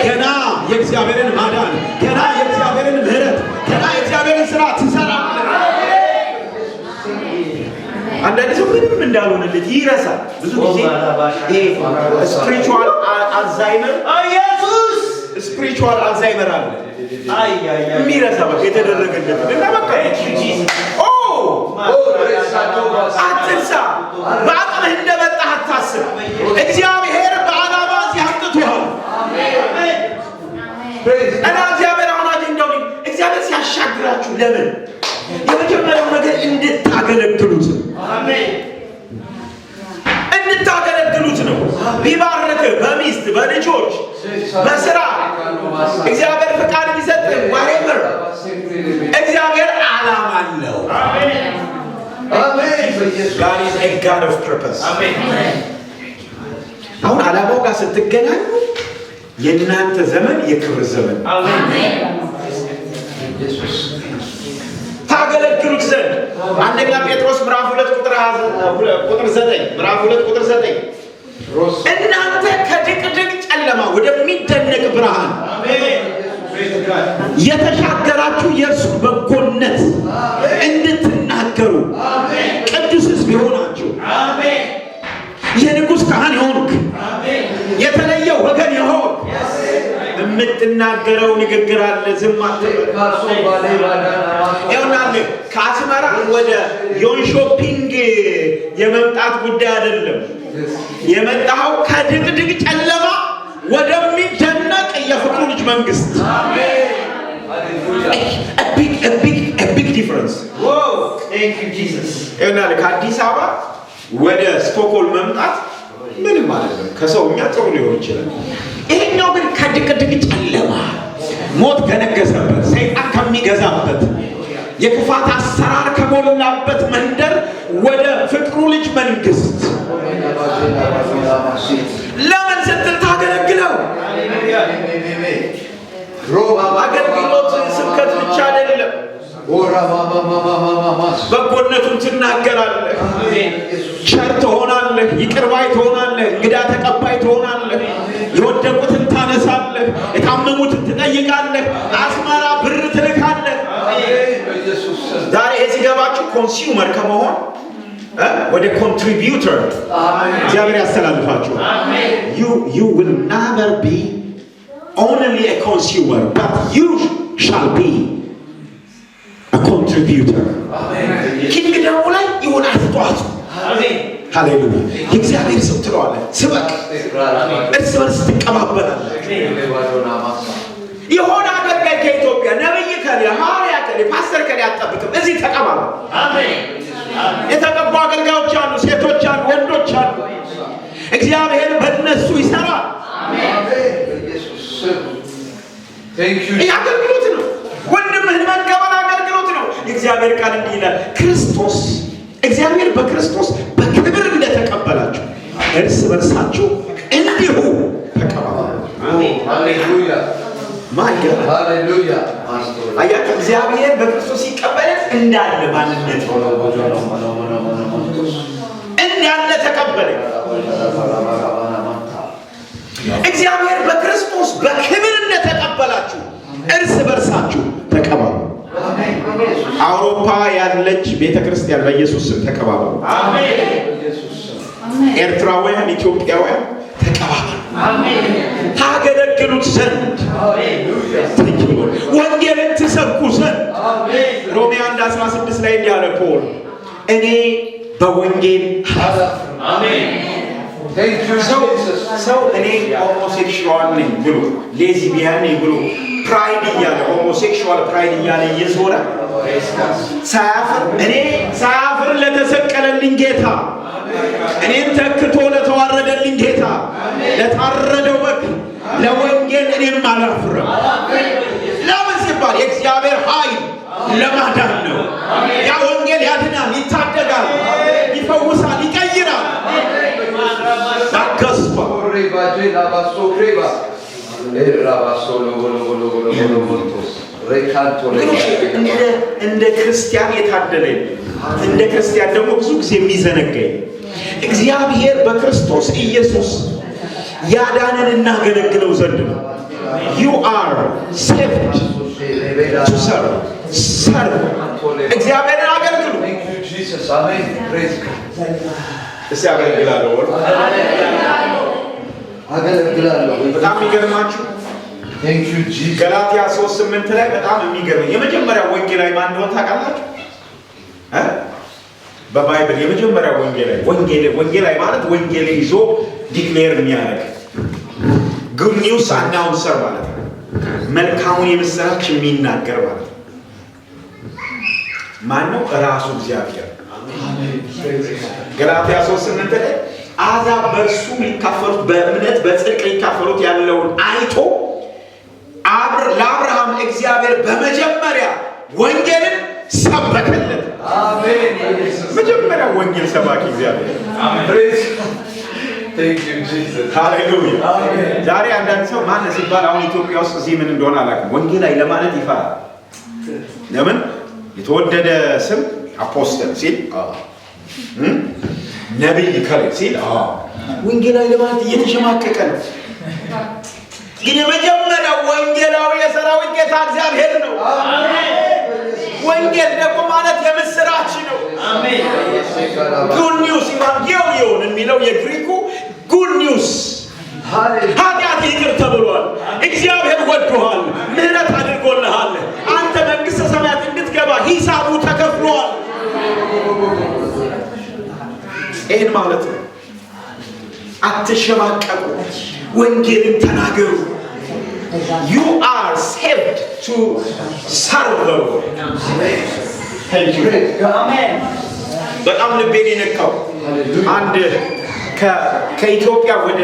ገና የእግዚአብሔርን ማዳን፣ ገና የእግዚአብሔርን ምሕረት፣ ገና የእግዚአብሔርን ስራ ትሰራለህ። አንዳንድ ሰው ምንም እንዳልሆነለት ይረሳል። ብዙ ጊዜ ይሄ spiritual Alzheimer ኢየሱስ spiritual Alzheimer አለ፣ የሚረሳ በቃ የተደረገለትን እና በቃ ኦ አትርሳ። በአቅምህ እንደመጣህ አታስብ። እግዚአብሔር በዓላማ እዚህ አምጥቶሃል። እና እግዚአብሔር አሁን አጀንዳው እግዚአብሔር ሲያሻግራችሁ ለምን? የመጀመሪያው ነገር እንድታገለግሉት ነው። እንድታገለግሉት ነው። ቢባርክህ በሚስት፣ በልጆች፣ በስራ፣ እግዚአብሔር ፍቃድ ቢሰጥ whatever፣ እግዚአብሔር ዓላማ አለው። God is a God of purpose. አሁን ዓላማው ጋር ስትገናኙ የእናንተ ዘመን የክብር ዘመን፣ ታገለግሉት ዘንድ። አንደኛ ጴጥሮስ ምዕራፍ 2 ቁጥር 9፣ ምዕራፍ 2 ቁጥር 9፣ እናንተ ከድቅድቅ ጨለማ ወደሚደነቅ ብርሃን የተሻገራችሁ የእርሱ በጎነት እንድትናገሩ ቅዱስ ሕዝብ የሆናችሁ፣ የንጉሥ ካህን የሆንክ፣ የተለየ ወገን የሆንክ የምትናገረው ንግግር አለ። ዝም አትበል። ይኸውልህ ከአስመራ ወደ ዮንሾፒንግ የመምጣት ጉዳይ አይደለም። የመጣኸው ከድቅድቅ ጨለማ ወደሚደነቅ የፍቅሩ ልጅ መንግስት። Big difference። ይኸውልህ ከአዲስ አበባ ወደ ስቶክሆልም መምጣት ምንም አይደለም። ከሰውኛ ጥሩ ሊሆን ይችላል። ይሄኛው ግን ከድቅድቅ ጨለማ፣ ሞት ከነገሰበት፣ ሰይጣን ከሚገዛበት፣ የክፋት አሰራር ከሞላበት መንደር ወደ ፍቅሩ ልጅ መንግስት። ለምን ስትል ታገለግለው። አገልግሎት ስብከት ብቻ አይደለም። በጎነቱን ትናገራለህ። ቸር ትሆናለህ፣ ይቅር ባይ ትሆናለህ፣ እንግዳ ተቀባይ ትሆናለህ። የወደቁትን ታነሳለህ፣ የታመሙትን ትጠይቃለህ፣ አስመራ ብር ትልካለህ። ዛሬ ይሄ ሲገባችሁ consumer ከመሆን ወደ contributor እግዚአብሔር ያስተላልፋችሁ። You will never be only a consumer, but you shall be a contributor. Kingdom ኡ ላይ የሆነ አስተዋጽኦ። ሃሌሉያ! የእግዚአብሔር ሰው ትለዋለህ፣ ስበክ፣ እርስ በርስ ትቀባበላለህ። የሆነ አገልጋይ ከኢትዮጵያ፣ ነብይ ከሌ፣ ሐዋርያ ከሌ፣ ፓስተር ከሌ አትጠብቅም። እዚህ ተቀባበል። የተቀቡ አገልጋዮች አሉ፣ ሴቶች አሉ፣ ወንዶች አሉ። እግዚአብሔር በእነሱ ይሰራል። ይህ አገልግሎት ነው። ወንድምህን መቀበል አገልግሎት ነው። የእግዚአብሔር ቃል እንዲህ ይላል፣ ክርስቶስ እግዚአብሔር በክርስቶስ በክብር እንደተቀበላችሁ እርስ በርሳችሁ እንዲሁ ተቀባበሉ። My God! አያችሁ፣ እግዚአብሔር በክርስቶስ ሲቀበለን እንዳለ ማንነት እንዳለ ተቀበለ። እግዚአብሔር በክርስቶስ በክብር እንደተቀበላችሁ እርስ በርሳችሁ ተቀባበሉ። አውሮፓ ያለች ቤተ ክርስቲያን በኢየሱስ ስም ተቀባበሉ። ኤርትራውያን፣ ኢትዮጵያውያን ተቀባበሉ። ታገለግሉት ዘንድ፣ ወንጌልን ትሰብኩ ዘንድ። ሮሜ 1 16 ላይ እንዲህ አለ ፖል፣ እኔ በወንጌል ሰው እኔ homosexual ነኝ ብሎ፣ ሌዝቢያን ነኝ ብሎ፣ pride እያለ፣ homosexual pride እያለ እየዞረ ሳያፍር፣ እኔ ሳያፍር ለተሰቀለልኝ ጌታ፣ እኔን ተክቶ ለተዋረደልኝ ጌታ፣ ለታረደው በግ ለወንጌል እኔም አላፍርም። ለምን ሲባል የእግዚአብሔር ኃይል ለማዳን ነው። ያ ወንጌል ያድናል፣ ይታደጋል፣ ይፈውሳል፣ ይቀይራል። That gospel. እንደ ክርስቲያን የታደለ፣ እንደ ክርስቲያን ደግሞ ብዙ ጊዜ የሚዘነጋኝ፣ እግዚአብሔር በክርስቶስ ኢየሱስ ያዳነን እናገለግለው ዘንድ ነው። You are saved to serve. Serve. እግዚአብሔርን አገልግሉ። እስቲ አገለግላለሁ በሉ። አገለግላለሁ። በጣም የሚገርማችሁ ገላትያ 3:8 ላይ በጣም የሚገርመኝ የመጀመሪያ ወንጌላዊ ማን እንደሆነ ታውቃላችሁ? እ? በ Bible የመጀመሪያ ወንጌላዊ፣ ወንጌል ወንጌላዊ ማለት ወንጌል ይዞ declare የሚያደርግ፣ good news announcer ማለት ነው። መልካሙን የምስራች የሚናገር ማለት ነው። ማን ነው? ራሱ እግዚአብሔር። ገላትያ 3:8 ላይ አሕዛብ በእርሱ ሊካፈሉት፣ በእምነት በጽድቅ ሊካፈሉት ያለውን አይቶ ለአብርሃም እግዚአብሔር በመጀመሪያ ወንጌልን ሰበከለት። መጀመሪያ ወንጌል ሰባኪ እግዚአብሔር። ሃሌሉያ። ዛሬ አንዳንድ ሰው ማን ሲባል፣ አሁን ኢትዮጵያ ውስጥ እዚህ ምን እንደሆነ አላውቅም፣ ወንጌላዊ ለማለት ይፈራል። ለምን? የተወደደ ስም apostle ሲል፣ ነቢይ ከሌ ሲል፣ ወንጌላዊ ለማለት እየተሸማቀቀ ነው። ግን የመጀመሪያው ወንጌላዊ የሰራዊት ጌታ እግዚአብሔር ነው። ወንጌል ደግሞ ማለት የምስራች ነው። Good news፣ ኢቫንጌሊዮን የሚለው የግሪኩ good news፣ ኃጢአት ይቅር ተብሏል። እግዚአብሔር ወዶሃል፣ ምሕረት አድርጎልሃል። አንተ መንግሥተ ሰማያት እንድትገባ ሂሳቡ ተከፍሏል። ይህን ማለት ነው። አትሸማቀቁ፣ ወንጌልን ተናገሩ። You are saved to serve the Lord. Thank you. በጣም ልቤን የነካው አንድ ከኢትዮጵያ ወደ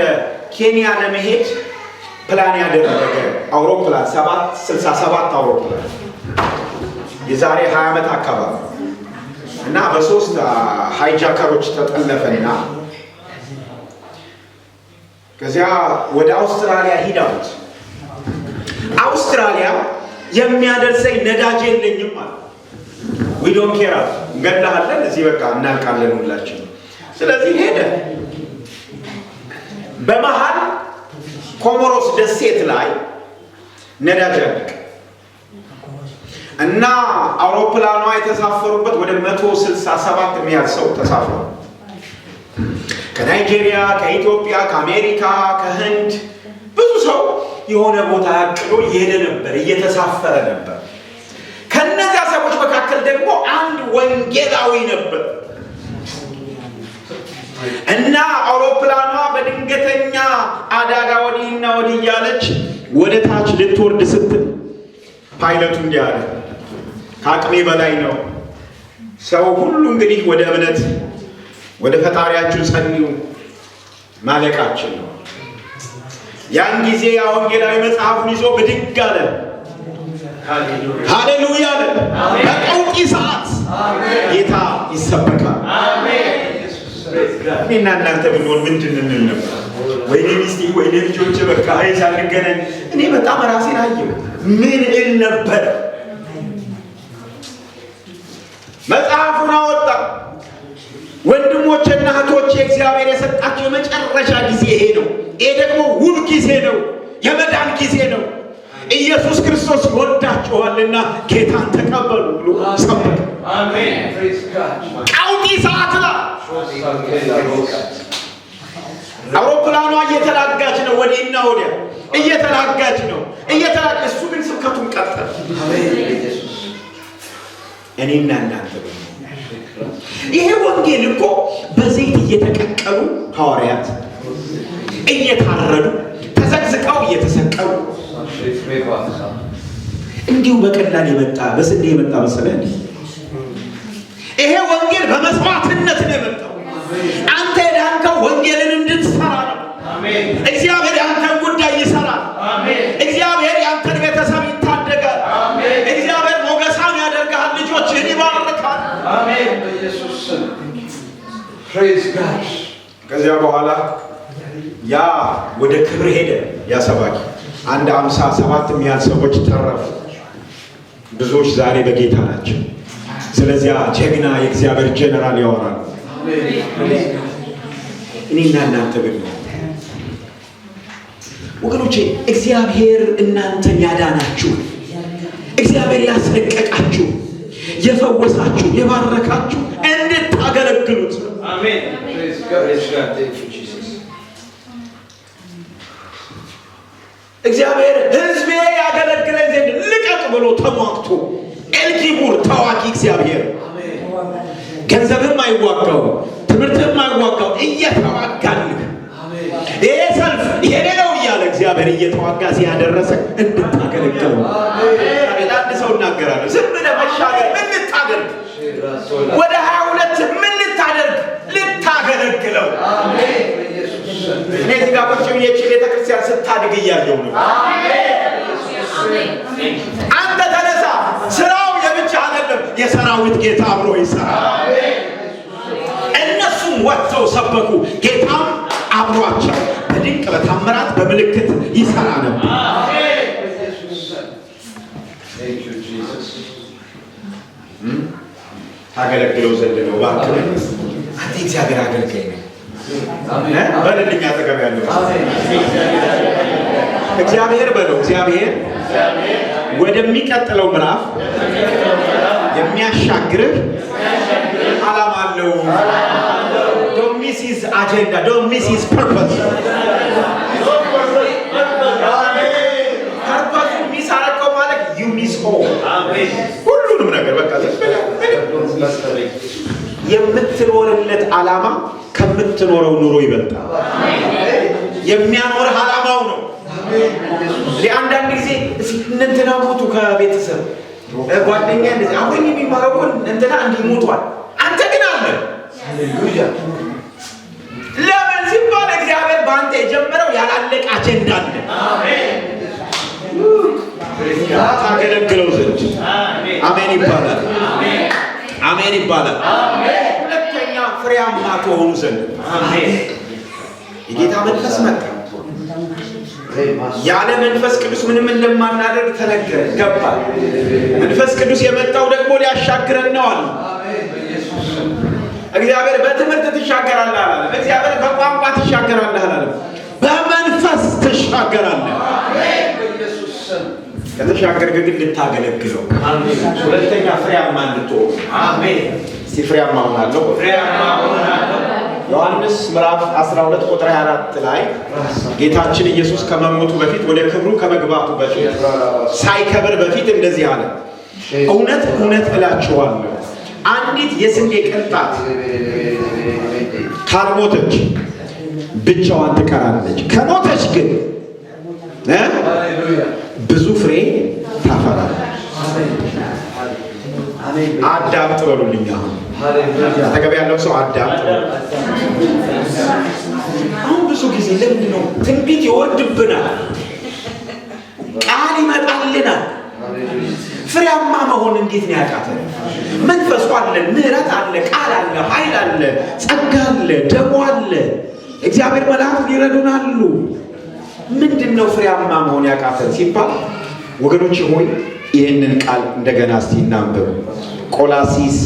ኬንያ ለመሄድ ፕላን ያደረገ አውሮፕላን፣ 767 አውሮፕላን፣ የዛሬ 20 ዓመት አካባቢ እና በሶስት hijacker ኦች ተጠለፈና ከዚያ ወደ አውስትራሊያ ሂድ አሉት። አውስትራሊያ የሚያደርሰኝ ነዳጅ የለኝም አለ። We don't care እንገድልሃለን፣ እዚህ በቃ እናልቃለን ሁላችን። ስለዚህ ሄደ። በመሃል ኮሞሮስ ደሴት ላይ ነዳጅ አለቀ እና አውሮፕላኗ የተሳፈሩበት ወደ 167 የሚያህል ሰው ተሳፍሯል። ከናይጄሪያ፣ ከኢትዮጵያ፣ ከአሜሪካ፣ ከህንድ ብዙ ሰው የሆነ ቦታ አቅዶ እየሄደ ነበር፣ እየተሳፈረ ነበር። ከነዚያ ሰዎች መካከል ደግሞ አንድ ወንጌላዊ ነበር እና አውሮፕላኗ በድንገተኛ አደጋ ወዲህና ወዲህ እያለች ወደ ታች ልትወርድ ስትል ፓይለቱ እንዲህ አለ፣ ከአቅሜ በላይ ነው። ሰው ሁሉ እንግዲህ ወደ እምነት ወደ ፈጣሪያችሁ ጸልዩ፣ ማለቃችን ነው። ያን ጊዜ ያ ወንጌላዊ መጽሐፉን ይዞ ብድግ አለ። ሃሌሉያ አለ። በቀውጢ ሰዓት ጌታ ይሰበካል። እኔና እናንተ ብንሆን ምንድን እንል ነበር? ወይኔ ሚስቴ፣ ወይኔ ልጆቼ፣ በቃ አይ ሳንገናኝ። እኔ በጣም ራሴን አየሁ። ምን እል ነበር? መጽሐፉን አወጣ። ወንድሞቼና እህቶቼ፣ እግዚአብሔር የሰጣቸው የመጨረሻ ጊዜ ይሄ ነው። ይሄ ደግሞ ውብ ጊዜ ነው፣ የመዳን ጊዜ ነው። ኢየሱስ ክርስቶስ ይወዳችኋልና ጌታን ተቀበሉ ብሎ ሰበከ። ቀውጢ ሰዓት ላይ አውሮፕላኗ እየተላጋች ነው፣ ወዲህና ወዲያ እየተላጋች ነው፣ እሱ ግን ስብከቱን ቀጠለ። እኔና እናንተ ይሄ ወንጌል እኮ በዘይት እየተቀቀሉ ሐዋርያት እየታረዱ ተዘቅዝቀው እየተሰቀሉ እንዲሁ በቀላል የመጣ በስንዴ የመጣ መሰለህ? ይሄ ወንጌል በመስዋዕትነት ነው የመጣው። አንተ የዳንከው ወንጌልን እንድትሰራ ነው። እግዚአብሔር ያንተን ጉዳይ ይሰራል። እግዚአብሔር ያንተን ቤተሰብ ይታደጋል። እግዚአብሔር ሞገሳም ያደርግሃል፣ ልጆችህን ይባርካል። ከዚያ በኋላ ያ ወደ ክብር ሄደ። ያ ሰባኪ አንድ 57 የሚያህል ሰዎች ተረፉ። ብዙዎች ዛሬ በጌታ ናቸው። ስለዚያ ጀግና የእግዚአብሔር ጀነራል ያወራል። እኔና እናንተ ብንሆን ወገኖቼ፣ እግዚአብሔር እናንተን ያዳናችሁ፣ እግዚአብሔር ያስለቀቃችሁ፣ የፈወሳችሁ፣ የባረካችሁ እንድታገለግሉት። እግዚአብሔር ሕዝቤ ያገለግለኝ ዘንድ ልቀቅ ብሎ ተሟግቶ ኤልጊቡር ተዋጊ እግዚአብሔር ገንዘብም አይዋጋው፣ ትምህርትም አይዋጋው፣ እየተዋጋልህ ይሄ ሰልፍ ይሄ ነው እያለ እግዚአብሔር እየተዋጋ ሲያደረሰ እንድታገለግለው። አንድ ሰው እናገራለሁ። ዝም ብለህ መሻገር ምን ልታደርግ? ወደ 22 ምን ልታደርግ? ልታገለግለው። እኔ እዚህ ጋር ቁጭ ብዬ ቤተክርስቲያን ስታድግ እያየሁ ነው። አንተ ተነሳ፣ ስራው የብቻ አይደለም፣ የሰራዊት ጌታ አብሮ ይሰራል። እነሱም ወጥተው ሰበኩ፣ ጌታም አብሯቸው በድንቅ በታምራት በምልክት ይሰራ ነበር። ታገለግለው ዘንድ ነው። እባክህ አንተ እግዚአብሔር አገልጋይ ነህ በልልኝ። አጠገብ ያለው እግዚአብሔር በለው። እግዚአብሔር ወደሚቀጥለው ምዕራፍ የሚያሻግርህ ዓላማ አለው። Don't miss his agenda. Don't miss his purpose. Purpose miss አደረገው ማለት you miss all. ሁሉንም ነገር በቃ የምትኖርለት ዓላማ ከምትኖረው ኑሮ ይበልጣል። የሚያኖርህ ዓላማው ነው። አንዳንድ ጊዜ እንትና ሞቱ ከቤተሰብ ጓደኛ እንደዚህ አብሮኝ የሚማረው እኮ እንትና እንዲህ ሞቷል፣ አንተ ግን አለ። ለምን ሲባል እግዚአብሔር በአንተ የጀመረው ያላለቀ አጀንዳ አለ። ታገለግለው ዘንድ አሜን ይባላል። አሜን ይባላል። ሁለተኛ ፍሬያማ ትሆኑ ዘንድ የጌታ መንፈስ መጣ። ያለ መንፈስ ቅዱስ ምንም እንደማናደርግ ተነገረ፣ ገባል። መንፈስ ቅዱስ የመጣው ደግሞ ሊያሻግረን ነው አሉ። እግዚአብሔር በትምህርት ትሻገራለህ አላለም። እግዚአብሔር በቋንቋ ትሻገራለህ አላለም። በመንፈስ ትሻገራለህ። ከተሻገርክ ግን ልታገለግለው፣ ሁለተኛ ፍሬያማ እንድትሆን። እስቲ ፍሬያማ ሆናለሁ። ዮሐንስ ምዕራፍ 12 ቁጥር 24 ላይ ጌታችን ኢየሱስ ከመሞቱ በፊት፣ ወደ ክብሩ ከመግባቱ በፊት፣ ሳይከብር በፊት እንደዚህ አለ። እውነት እውነት እላችኋለሁ፣ አንዲት የስንዴ ቅንጣት ካልሞተች ብቻዋን ትቀራለች፣ ከሞተች ግን ብዙ ፍሬ ታፈራለች። አዳምጥ በሉልኝ። አሁን አጠገብ ያለው ሰው አዳምጥ በሉ። አሁን ብዙ ጊዜ ለምንድን ነው ትንቢት ይወርድብናል፣ ቃል ይመጣልናል። ፍሬያማ መሆን እንዴት ነው ያቃተን? መንፈሱ አለ፣ ምሕረት አለ፣ ቃል አለ፣ ኃይል አለ፣ ጸጋ አለ፣ ደሞ አለ። እግዚአብሔር መላእክት ይረዱናሉ። ምንድን ነው ፍሬያማ መሆን ያቃተን ሲባል፣ ወገኖች ሆይ፣ ይህንን ቃል እንደገና እስቲ እናንብብ። ቆላሲስ፣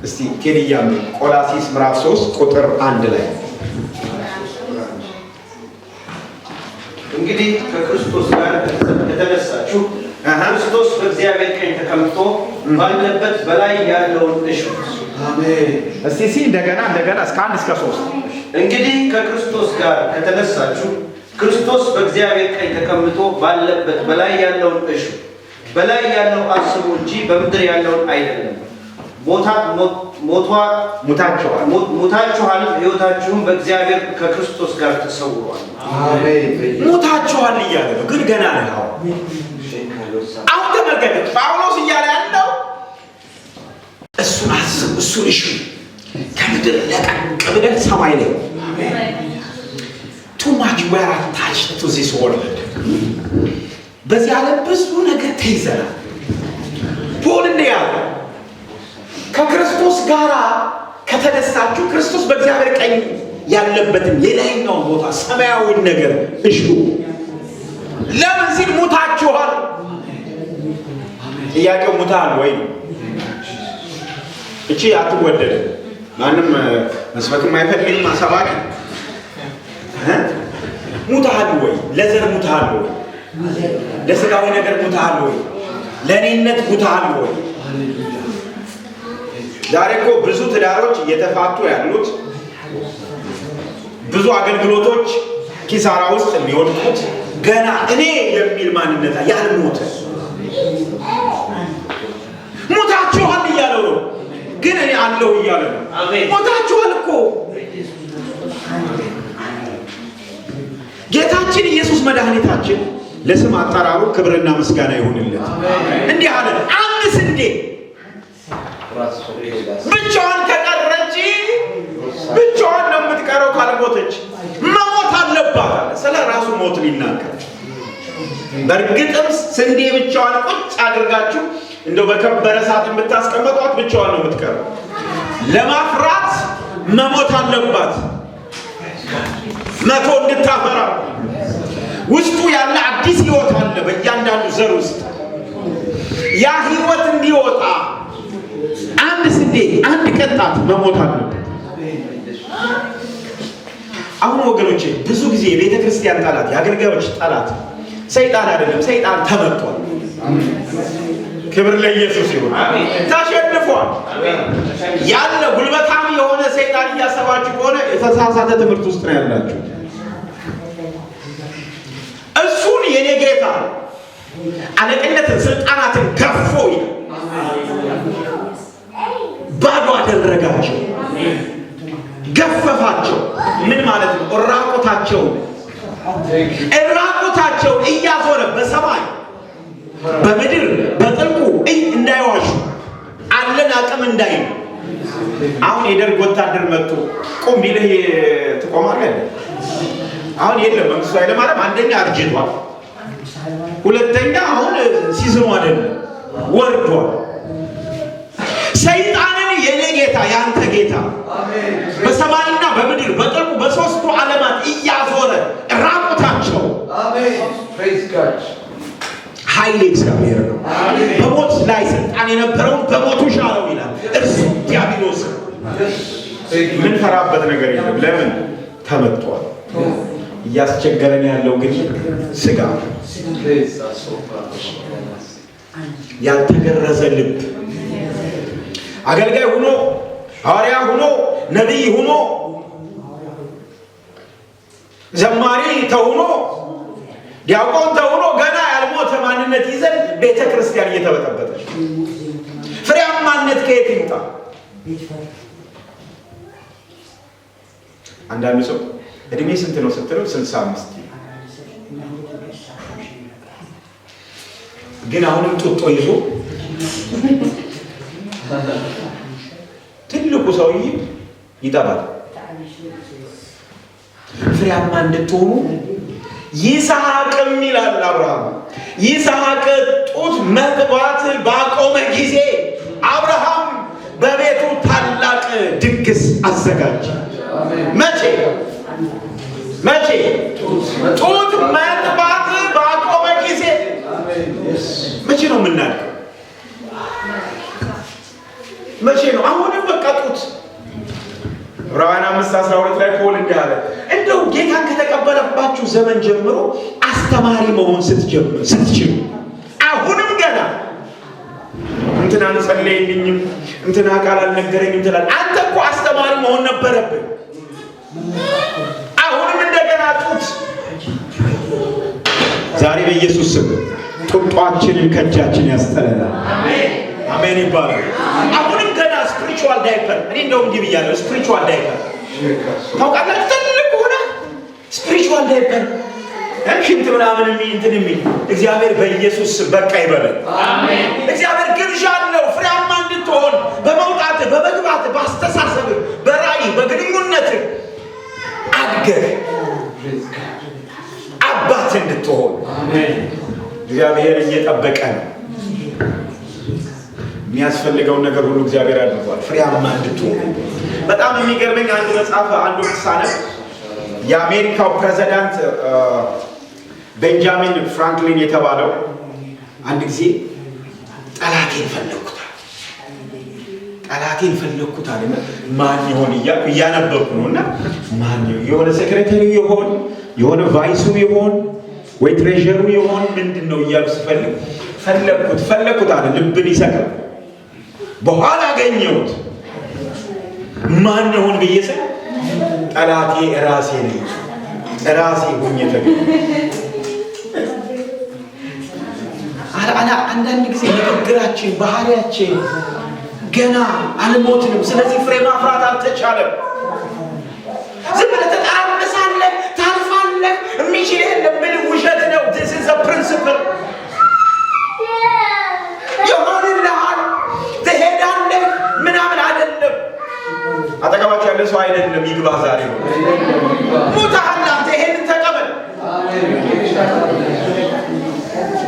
እስቲ ቴዲያም፣ ቆላሲስ ምዕራፍ 3 ቁጥር 1 ላይ። እንግዲህ ከክርስቶስ ጋር ከተነሳችሁ ክርስቶስ በእግዚአብሔር ቀኝ ተቀምጦ ባለበት በላይ ያለውን እሹ። እስቲ ሲ እንደገና እንደገና እስከ 1 እስከ 3። እንግዲህ ከክርስቶስ ጋር ከተነሳችሁ ክርስቶስ በእግዚአብሔር ቀኝ ተቀምጦ ባለበት በላይ ያለውን እሹ። በላይ ያለው አስቡ እንጂ በምድር ያለውን አይደለም። ሙታችኋል። ሙታችኋል፣ ሕይወታችሁም በእግዚአብሔር ከክርስቶስ ጋር ተሰውሯል። ሙታችኋል እያለ ነው፣ ግን ገና ነህ። አሁን ተመልከት፣ ጳውሎስ እያለ ያለው እሱን አስብ፣ እሱን እሹ፣ ከምድር ለቀቅ ብለህ ሰማይ ላይ። Too much we're attached to this world። በዚህ ዓለም ብዙ ነገር ተይዘናል። ፖል እንዲህ ያለ፣ ከክርስቶስ ጋር ከተነሳችሁ ክርስቶስ በእግዚአብሔር ቀኝ ያለበትን የላይኛውን ቦታ፣ ሰማያዊን ነገር እሹ። ለምን ሲል ሙታችኋል። ጥያቄው ሙታል ወይ ነው። እቺ አትወደድም። ማንም መስበክም አይፈልግም ሰባኪ። ሙታሃል ወይ? ለዘር ሙታሃል ወይ? ለስጋዊ ነገር ሙታሃል ወይ? ለእኔነት ሙታሃል ወይ? ዛሬ እኮ ብዙ ትዳሮች እየተፋቱ ያሉት፣ ብዙ አገልግሎቶች ኪሳራ ውስጥ የሚወድቁት ገና እኔ የሚል ማንነት ያልሞተ። ሙታችኋል እያለው ነው፣ ግን እኔ አለሁ እያለ ነው። ሞታችኋል እኮ። ጌታችን ኢየሱስ መድኃኒታችን ለስም አጠራሩ ክብርና ምስጋና ይሁንለት። እንዲህ አለ፣ አንድ ስንዴ ብቻዋን ከቀረች ብቻዋን ነው የምትቀረው፣ ካልሞተች መሞት አለባት አለ። ስለ ራሱ ሞት ሊናገር። በእርግጥም ስንዴ ብቻዋን ቁጭ አድርጋችሁ እንደው በከበረ ሰዓት የምታስቀምጧት ብቻዋን ነው የምትቀረው። ለማፍራት መሞት አለባት፣ 100 እንድታፈራ። ውስጡ ያለ አዲስ ህይወት አለ በእያንዳንዱ ዘር ውስጥ። ያ ህይወት እንዲወጣ አንድ ስንዴ፣ አንድ ቅንጣት መሞት አለበት። አሁን ወገኖቼ፣ ብዙ ጊዜ የቤተ ክርስቲያን ጠላት፣ የአገልጋዮች ጠላት ሰይጣን አይደለም። ሰይጣን ተመቷል። ክብር ለኢየሱስ ይሁን። ተሸንፏል። ያለ ጉልበታም የሆነ ሰይጣን እያሰባችሁ ከሆነ የተሳሳተ ትምህርት ውስጥ ነው ያላችሁ። እሱን የኔ ጌታ አለቅነትን፣ ስልጣናትን ገፎ ባዶ አደረጋቸው፣ ገፈፋቸው። ምን ማለት ነው? ራቁታቸውን ራቁታቸውን እያዞረ በሰማይ፣ በምድር፣ በጥልቁ እንዳይዋሹ፣ አለን አቅም እንዳይሉ። አሁን የደርግ ወታደር መጥቶ ቁም ቢልህ ትቆማለህ? አሁን የለም። መንግስቱ ኃይለማርያም አንደኛ አርጅቷል፣ ሁለተኛ አሁን season ኑ አይደለም፣ ወርዷል። ሰይጣንን የኔ ጌታ፣ የአንተ ጌታ በሰማይና በምድር በጥልቁ በሶስቱ ዓለማት እያዞረ ራቁታቸው God. ኃይል እግዚአብሔር ነው። በሞት ላይ ስልጣን የነበረውን በሞቱ ሻረው ይላል። እርሱ ዲያብሎስ ነው። ምንፈራበት ነገር የለም። ለምን ተመቷል? እያስቸገረን ያለው ግን ስጋ፣ ያልተገረዘ ልብ። አገልጋይ ሆኖ፣ ሐዋርያ ሆኖ፣ ነቢይ ሆኖ፣ ዘማሪ ተሆኖ፣ ዲያቆን ተሆኖ ገና ያልሞተ ማንነት ይዘን ቤተ ክርስቲያን እየተበጠበጠች፣ ፍሬያማነት ከየት ይምጣ? አንዳንዱ ሰው እድሜ ስንት ነው ስትለው 65፣ ግን አሁንም ጡጦ ይዞ ትልቁ ሰውዬ ይጠባል። ፍሬያማ እንድትሆኑ ይስሐቅም ይላል አብርሃም፣ ይስሐቅ ጡት መጥባት ባቆመ ጊዜ አብርሃም በቤቱ ታላቅ ድግስ አዘጋጀ። መቼ? መቼ? ጡት መጥባት ባቆመ ጊዜ። መቼ ነው የምናድገው? መቼ ነው? አሁንም በቃ ጡት። ዕብራውያን 5:12 ላይ ፖል እንዲህ አለ፣ እንደው ጌታን ከተቀበለባችሁ ዘመን ጀምሮ አስተማሪ መሆን ስትጀምር ስትችሉ አሁንም ገና እንትና አልጸለየልኝም፣ እንትና ቃል አልነገረኝም ትላለህ። አንተ እኮ አስተማሪ መሆን ነበረብህ። አሁንም እንደገና ጡት። ዛሬ በኢየሱስ ስም ጡጧችንን ከእጃችን ያስጠለናል። አሜን ይባላል። አሁንም ገና spiritual diaper። እኔ እንደውም እንዲህ ብያለሁ፣ spiritual diaper ታውቃላችሁ? ትልቅ ሆነ spiritual diaper ሽንት ምናምን የሚል እንትን የሚል፣ እግዚአብሔር በኢየሱስ ስም በቃ ይበለን። እግዚአብሔር ግብዣ አለው ፍሬያማ እንድትሆን፣ በመውጣት፣ በመግባት፣ በአስተሳሰብ፣ በራእይ፣ በግንኙነት አድገህ አባት እንድትሆን እግዚአብሔር እየጠበቀ ነው። የሚያስፈልገውን ነገር ሁሉ እግዚአብሔር አድርጓል፣ ፍሬያማ እንድትሆኑ። በጣም የሚገርመኝ አንድ መጽሐፍ አንድ ወቅት ሳነብ የአሜሪካው ፕሬዚዳንት ቤንጃሚን ፍራንክሊን የተባለው አንድ ጊዜ ጠላቴን ፈለግኩታል፣ ጠላቴን ፈለግኩታል እና ማን ይሆን እያልኩ እያነበብኩ ነው። እና ማን ይሆን? የሆነ secretary ይሆን፣ የሆነ vice ኡ ይሆን ወይ treasurer ኡ ይሆን፣ ምንድን ነው እያልኩ ስፈልግ ፈለግኩት ፈለግኩት አለ። ልብን ይሰክራል። በኋላ አገኘሁት። ማን ይሆን ብዬ ስል ጠላቴ ራሴ ነኝ፣ ራሴ ሁኜ ተገኘ። አንዳንድ ጊዜ ንግግራችን፣ ባህሪያችን ገና አልሞትንም። ስለዚህ ፍሬ ማፍራት አልተቻለም። ዝም ብለህ ትጠራመሳለህ፣ ታልፋለህ። የሚችል የለም ብል ውሸት ነው። This is a principle። ይሆንልሃል፣ ትሄዳለህ ምናምን አይደለም። አጠገባቸው ያለ ሰው አይደለም ይግባ ዛሬ ነው። ሙተሃል አንተ፣ ይሄንን ተቀበል።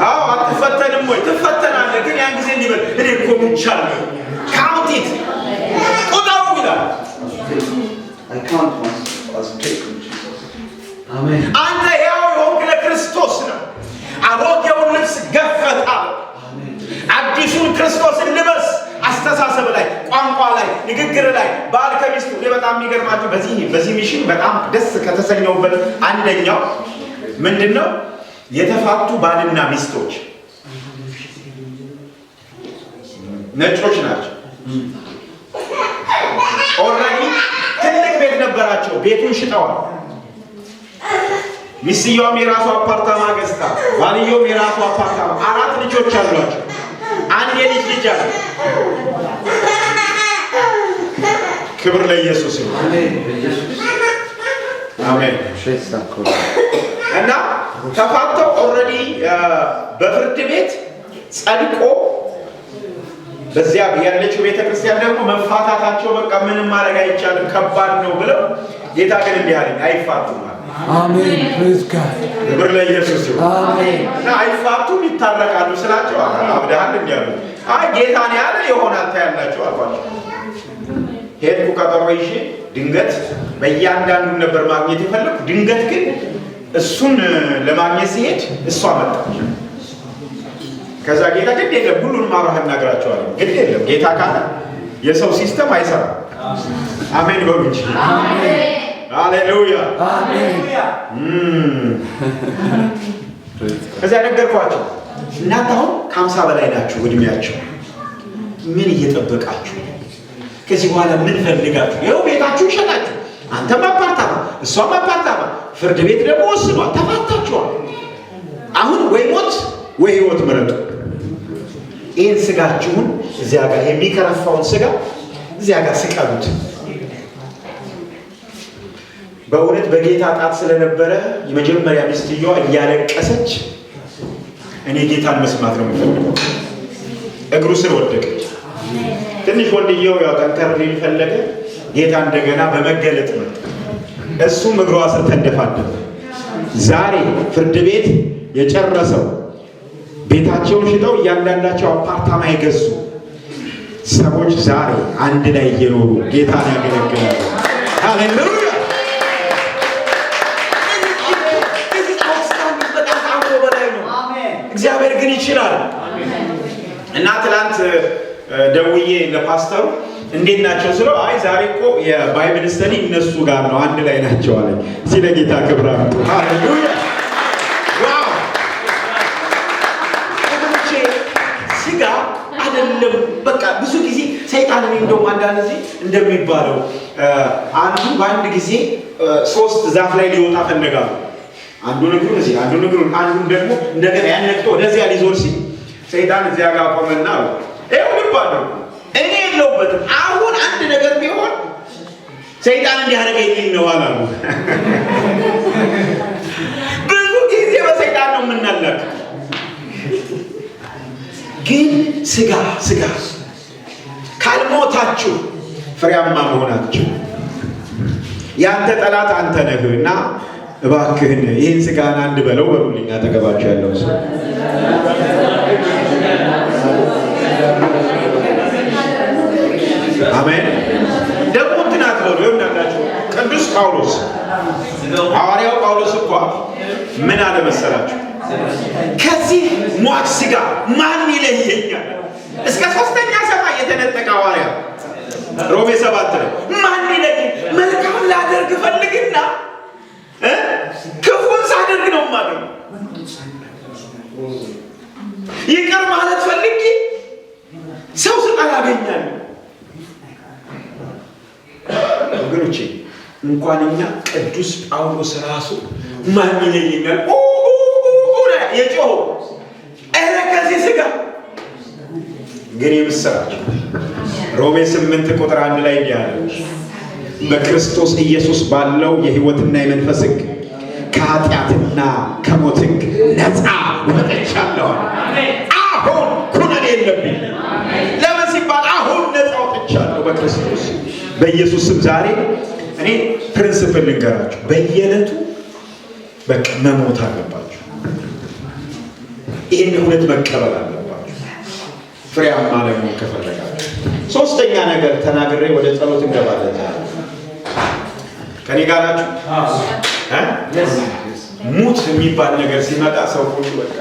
አዎ፣ አትፈተንም ወይ? ትፈተናለህ። ግን ያን ጊዜ እንዲበል እኔ እኮ ሙቻለሁ። Count it፣ ቁጠሩ ይላል። I count myself as dead in Jesus. Amen. አንተ ሕያው የሆንክ ለክርስቶስ ነው። አሮጌውን ልብስ ገፈህ አዲሱን ክርስቶስን ልበስ። አስተሳሰብ ላይ፣ ቋንቋ ላይ፣ ንግግር ላይ፣ ባል ከሚስቱ። እኔ በጣም የሚገርማችሁ በዚህ mission በጣም ደስ ከተሰኘውበት አንደኛው ምንድን ነው? የተፋቱ ባልና ሚስቶች ነጮች ናቸው። Already ትልቅ ቤት ነበራቸው። ቤቱን ሽጠዋል። ሚስትየዋም የራሱ አፓርታማ ገዝታ፣ ባልየውም የራሱ አፓርታማ፣ አራት ልጆች አሏቸው። አንድ የልጅ ልጅ አለ። ክብር ለኢየሱስ ይሁን። አሜን። እና ተፋተው already በፍርድ ቤት ጸድቆ በዚያ ያለችው ቤተክርስቲያን ደግሞ መፋታታቸው በቃ ምንም ማድረግ አይቻልም፣ ከባድ ነው ብለው፣ ጌታ ግን እንዲህ አለኝ፣ አይፋቱም አለ። አሜን። Praise God. ክብር ለኢየሱስ ይሁን። አሜን። እና አይፋቱም፣ ይታረቃሉ ስላቸው አብደሃል እንዲያሉ፣ አይ ጌታን ያለ ይሆናል ታያላችሁ አልኳቸው። ሄድኩ ቀጠሮ ይዤ። ድንገት በእያንዳንዱ ነበር ማግኘት የፈለኩ። ድንገት ግን እሱን ለማግኘት ሲሄድ እሷ መጣች። ከዛ ጌታ ግድ የለም ሁሉንም አብረህ እናግራቸዋለን። ግድ የለም ጌታ ካለ የሰው system አይሰራም። አሜን በሉ እንጂ። ሃሌሉያ። ከዚያ ነገርኳቸው። እናንተ አሁን ከ50 በላይ ናችሁ እድሜያቸው። ምን እየጠበቃችሁ? ከዚህ በኋላ ምን ፈልጋችሁ? ይኸው ቤታችሁ ይሸጣችሁ፣ አንተም አፓርታማ እሷም አፓርታማ፣ ፍርድ ቤት ደግሞ ወስኗል፣ ተፋታችኋል። አሁን ወይ ሞት ወይ ህይወት ምረጡ። ይህን ስጋችሁን እዚያ ጋር የሚከረፋውን ስጋ እዚያ ጋር ስቀሉት። በእውነት በጌታ ጣት ስለነበረ የመጀመሪያ ሚስትየዋ እያለቀሰች እኔ ጌታን መስማት ነው የምፈልገው፣ እግሩ ስር ወደቀች። ትንሽ ወንድየው ያው ጠንከር ሊል ፈለገ። ጌታ እንደገና በመገለጥ መጣ። እሱም እግሯ ስር ተንደፋደፈ። ዛሬ ፍርድ ቤት የጨረሰው ቤታቸውን ሽጠው እያንዳንዳቸው አፓርታማ የገዙ ሰዎች ዛሬ አንድ ላይ እየኖሩ ጌታን ያገለግላሉ። ሃሌሉያ! እግዚአብሔር ግን ይችላል። እና ትላንት ደውዬ ለፓስተሩ እንዴት ናቸው ስለው፣ አይ ዛሬ እኮ የ Bible study እነሱ ጋር ነው አንድ ላይ ናቸው አለኝ። እስኪ ለጌታ ክብር አምጡ። ሃሌሉያ! Wow! ወገኖቼ ስጋ አይደለም። በቃ ብዙ ጊዜ ሰይጣን እኔ እንደውም አንዳንድ ጊዜ እንደሚባለው አንዱ በአንድ ጊዜ ሶስት ዛፍ ላይ ሊወጣ ፈለጋሉ። አንዱን እግሩን እዚህ፣ አንዱን እግሩን፣ አንዱን ደግሞ እንደገና ያን ነቅቶ ወደዚያ ሊዞር ሲል ሰይጣን እዚያ ጋር ቆመና አሉ፣ ይኸው ልብ አድርጉ፣ እኔ የለሁበትም። አሁን አንድ ነገር ቢሆን ሰይጣን እንዲያደርገኝ ነው አላሉ። ብዙ ጊዜ በሰይጣን ነው የምናለቅ። ግን ስጋ ስጋ ካልሞታችሁ ፍሬያማ መሆናችሁ ያንተ ጠላት አንተ ነህ እና እባክህን ይህን ስጋን አንድ በለው በሉልኝ። አጠገባችሁ ያለው ሰው አሜን። ደግሞ እንትን አትበሉ። ይኸውላችሁ ቅዱስ ጳውሎስ ሐዋርያው ጳውሎስ እንኳ ምን አለ መሰላችሁ? ከዚህ ሟች ስጋ ማን ይለየኛል? እስከ ሶስተኛ ሰማይ የተነጠቀ ሐዋርያ ሮሜ 7 ላይ ማን ይለየኝ? መልካም ላደርግ ፈልግና ክፉን ሳደርግ ነው የማገኘው። ይቅር ማለት ፈልጌ ሰው ስጠላ አገኛለሁ። ወገኖቼ እንኳን እኛ ቅዱስ ጳውሎስ ራሱ ማን ይለየኛል የጮኸው፣ ኧረ ከዚህ ስጋ ግን የምስራች ሮሜ 8 ቁጥር 1 ላይ እንዲህ አለ፣ በክርስቶስ ኢየሱስ ባለው የሕይወትና የመንፈስ ሕግ ከኃጢአትና ከሞት ሕግ ነፃ ወጥቻለሁ። አሁን ኩነኔ የለብኝም። ለምን ሲባል አሁን ነፃ ወጥቻለሁ በክርስቶስ በኢየሱስ ስም። ዛሬ እኔ principle ልንገራችሁ፣ በየዕለቱ በቃ መሞት አለባችሁ። ይህን እውነት መቀበል አለባችሁ ፍሬያማ ለመሆን ከፈለጋችሁ። ሶስተኛ ነገር ተናግሬ ወደ ጸሎት እንገባለን። ዛሬ ከኔ ጋር ናችሁ? ሙት የሚባል ነገር ሲመጣ ሰው ሁሉ በቃ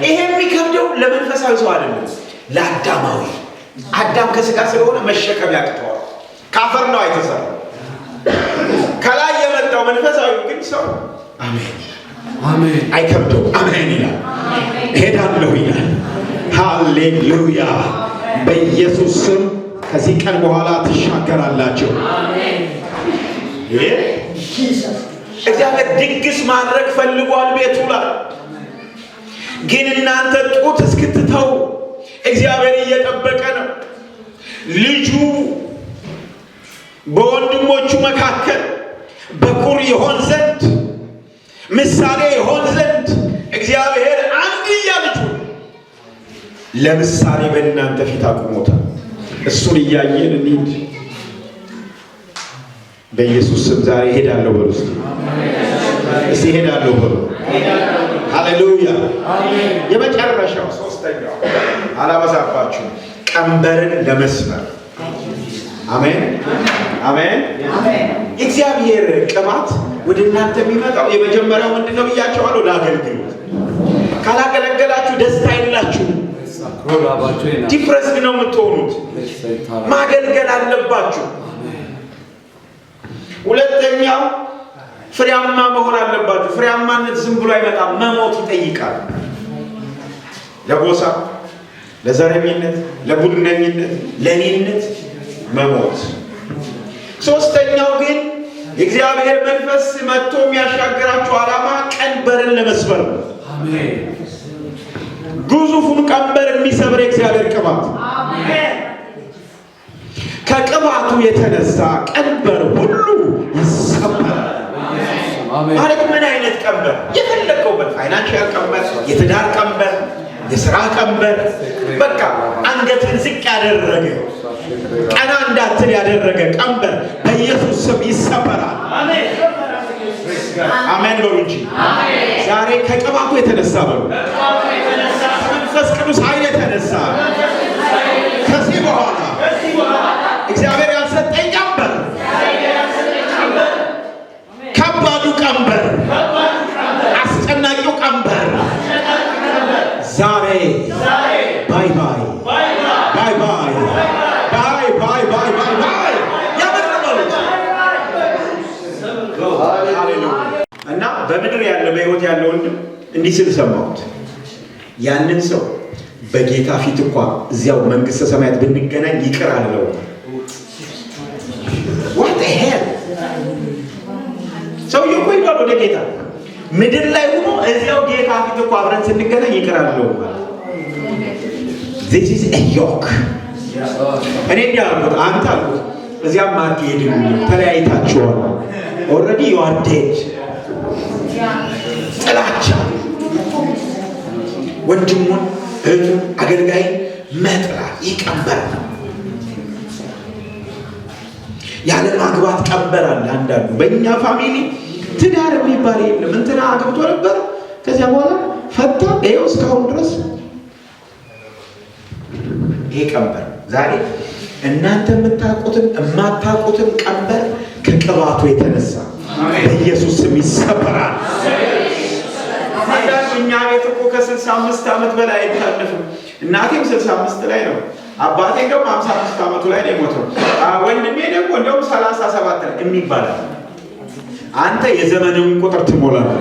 ይሄ የሚከብደው ለመንፈሳዊ ሰው አይደለም፣ ለአዳማዊ። አዳም ከስጋ ስለሆነ መሸከም ያቅተዋል። ካፈር ነው አይተሰራው። ከላይ የመጣው መንፈሳዊ ግን ሰው አሜን አሜን አይከብደው፣ አሜን ይላል፣ እሄዳለሁ ይላል። ሃሌሉያ! በኢየሱስ ስም ከዚህ ቀን በኋላ ትሻገራላችሁ። እግዚአብሔር ድግስ ማድረግ ፈልጓል ቤቱ ላይ። ግን እናንተ ጡት እስክትተው እግዚአብሔር እየጠበቀ ነው። ልጁ በወንድሞቹ መካከል በኩር ይሆን ዘንድ ምሳሌ ይሆን ዘንድ እግዚአብሔር አንድያ ልጁ ለምሳሌ በእናንተ ፊት አቁሞታል። እሱን እያየን እንሂድ። በኢየሱስ ስም ዛሬ እሄዳለሁ በሉ እስቲ። እስቲ እሄዳለሁ በሉ። ሃሌሉያ። የመጨረሻው ሶስተኛው አላበዛባችሁም፣ ቀንበርን ለመስበር። አሜን አሜን። የእግዚአብሔር ቅባት ወደ እናንተ የሚመጣው የመጀመሪያው ምንድን ነው ብያቸዋለሁ? ለአገልግሎት። ካላገለገላችሁ ደስታ የላችሁ፣ depressed ነው የምትሆኑት። ማገልገል አለባችሁ። ሁለተኛው ፍሬያማ መሆን አለባችሁ። ፍሬያማነት ዝም ብሎ አይመጣም፣ መሞት ይጠይቃል። ለጎሳ፣ ለዘረኝነት፣ ለቡድነኝነት፣ ለእኔነት መሞት። ሶስተኛው ግን የእግዚአብሔር መንፈስ መጥቶ የሚያሻግራችሁ ዓላማ ቀንበርን ለመስበር ነው። ግዙፉን ቀንበር የሚሰብር የእግዚአብሔር ቅባት፣ ከቅባቱ የተነሳ ቀንበር ሁሉ ይሰበራል። ማለት ምን አይነት ቀንበር? የፈለግከው በል፣ financial ቀንበር፣ የትዳር ቀንበር፣ የስራ ቀንበር፣ በቃ አንገትን ዝቅ ያደረገ፣ ቀና እንዳትል ያደረገ ቀንበር በኢየሱስ ስም ይሰበራል። አሜን በሉ እንጂ። ዛሬ ከቅባቱ የተነሳ በሉ፣ ከመንፈስ ቅዱስ ኃይል የተነሳ ከዚህ በኋላ እግዚአብሔር ያልሰጠኝ ቀንበር፣ ከባዱ ቀንበር፣ አስጨናቂው ቀንበር ዛሬ bye bye bye bye bye bye bye bye bye። የምር በሉት። ሃሌሉያ። እና በምድር ያለ፣ በህይወት ያለ ወንድም እንዲህ ስል ሰማሁት። ያንን ሰው በጌታ ፊት እንኳ እዚያው መንግስተ ሰማያት ብንገናኝ ይቅር አልለውም። What the hell? ሰውዬው እኮ ሄዷል ወደ ጌታ። ምድር ላይ ሆኖ እዚያው ጌታ ፊት እኮ አብረን ስንገናኝ ይቅር አልለውም ማለት this is a yoke። እኔ እንዲህ አልኩት፣ አንተ አልኩት፣ እዚያም አትሄድም፣ ተለያይታችኋል። Already you are dead። ጥላቻ፣ ወንድሙን፣ እህቱን፣ አገልጋይ መጥላት፣ ይህ ቀንበር ነው። ያለ ማግባት ቀንበር አለ። አንዳንዱ በእኛ family ትዳር የሚባል የለም። እንትና አግብቶ ነበር፣ ከዚያ በኋላ ፈታ፣ ይኸው እስካሁን ድረስ ይሄ ቀንበር። ዛሬ እናንተ የምታውቁትን የማታውቁትን ቀንበር ከቅባቱ የተነሳ በኢየሱስ ስም ይሰበራል። አንዳንዱ እኛ ቤት እኮ ከ65 ዓመት በላይ አይታለፍም። እናቴም 65 ላይ ነው። አባቴ ደግሞ 55 ዓመቱ ላይ ነው የሞተው። ወንድሜ ደግሞ እንደውም 37 ላይ የሚባላል። አንተ የዘመንን ቁጥር ትሞላለህ።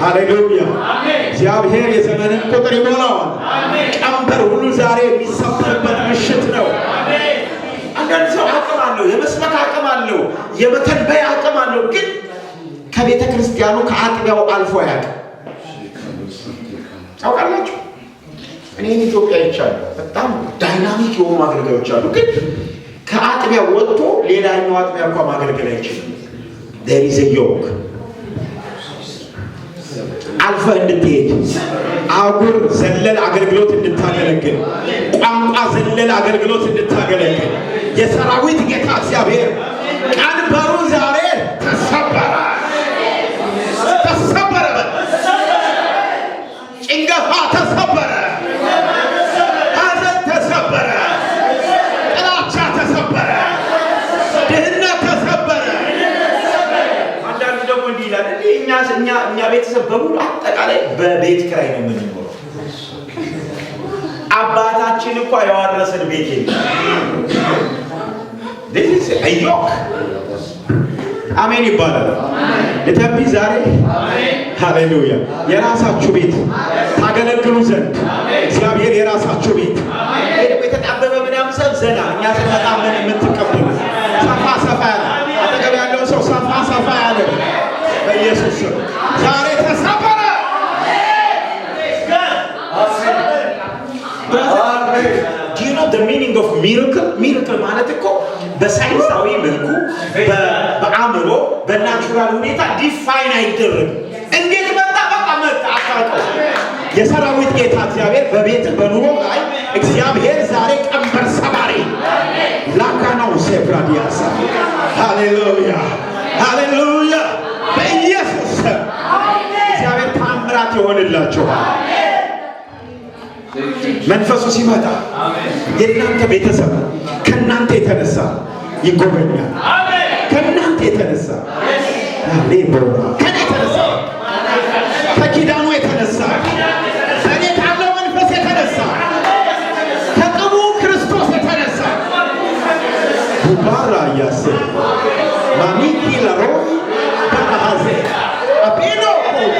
ሃሌሉያ! እግዚአብሔር የዘመንን ቁጥር ይሞላዋል። ቀንበር ሁሉ ዛሬ የሚሰበርበት ምሽት ነው። አንዳንድ ሰው አቅም አለው፣ የመስበክ አቅም አለው፣ የመተንበይ አቅም አለው፣ ግን ከቤተ ክርስቲያኑ ከአጥቢያው አልፎ አያውቅም። ታውቃላችሁ፣ እኔም ኢትዮጵያ ይቻለሁ። በጣም dynamic የሆኑ አገልጋዮች አሉ፣ ግን ከአጥቢያ ወጥቶ ሌላኛው አጥቢያ እንኳ ማገልገል አይችልም። There is a yoke። አልፈህ እንድትሄድ፣ አህጉር ዘለል አገልግሎት እንድታገለግል፣ ቋንቋ ዘለል አገልግሎት እንድታገለግል የሰራዊት ጌታ እግዚአብሔር ቀንበሩ ዛሬ ተሰበረ፣ ተሰበረ። በል፣ ጭንገፋ ተሰበረ፣ ሐዘን ተሰበረ፣ ጥላቻ ተሰበረ፣ ድህነት ተሰበረ። አንዳንዱ ደግሞ እንዲህ ይላል፣ እንዲህ እኛ ቤተሰብ በሙሉ አጠቃላይ በቤት ኪራይ ነው የምንኖረው። አባታችን እኳ የዋረሰን ቤት የለም። This is a yoke። አሜን ይባላል። ልተንብይ ዛሬ። ሃሌሉያ። የራሳችሁ ቤት ታገለግሉ ዘንድ እግዚአብሔር የራሳችሁ ቤት፣ የተጣበበ ምናምን ሰብ ዘና እኛ ስንመጣ ምን የምትቀበሉ፣ ሰፋ ሰፋ ያለ፣ አጠገብ ያለው ሰው ሰፋ ሰፋ ያለ በኢየሱስ ስም ዛሬ ተሰበረ። Do you know the meaning of miracle? Miracle ማለት እኮ በሳይንሳዊ መልኩ፣ በአእምሮ፣ በ natural ሁኔታ define አይደረግም። እንዴት መጣ? በቃ መጣ፣ አታውቀው። የሰራዊት ጌታ እግዚአብሔር በቤት በኑሮ ላይ እግዚአብሔር ዛሬ ቀንበር ሰባሪ ላካናው ሴፍራዲያሳ። ሃሌሉያ፣ ሃሌሉያ። በኢየሱስ ስም እግዚአብሔር ታምራት ይሆንላችኋል። መንፈሱ ሲመጣ የእናንተ ቤተሰብ ከእናንተ የተነሳ ይጎበኛል። ከእናንተ የተነሳ ሌቦራ ከኔ የተነሳ፣ ከኪዳኑ የተነሳ፣ እኔ ካለው መንፈስ የተነሳ፣ ከቅቡ ክርስቶስ የተነሳ። ጉባራ ያሴ ማኒኪ ለሮይ ባራሃዜ አቤኖ ኮዜ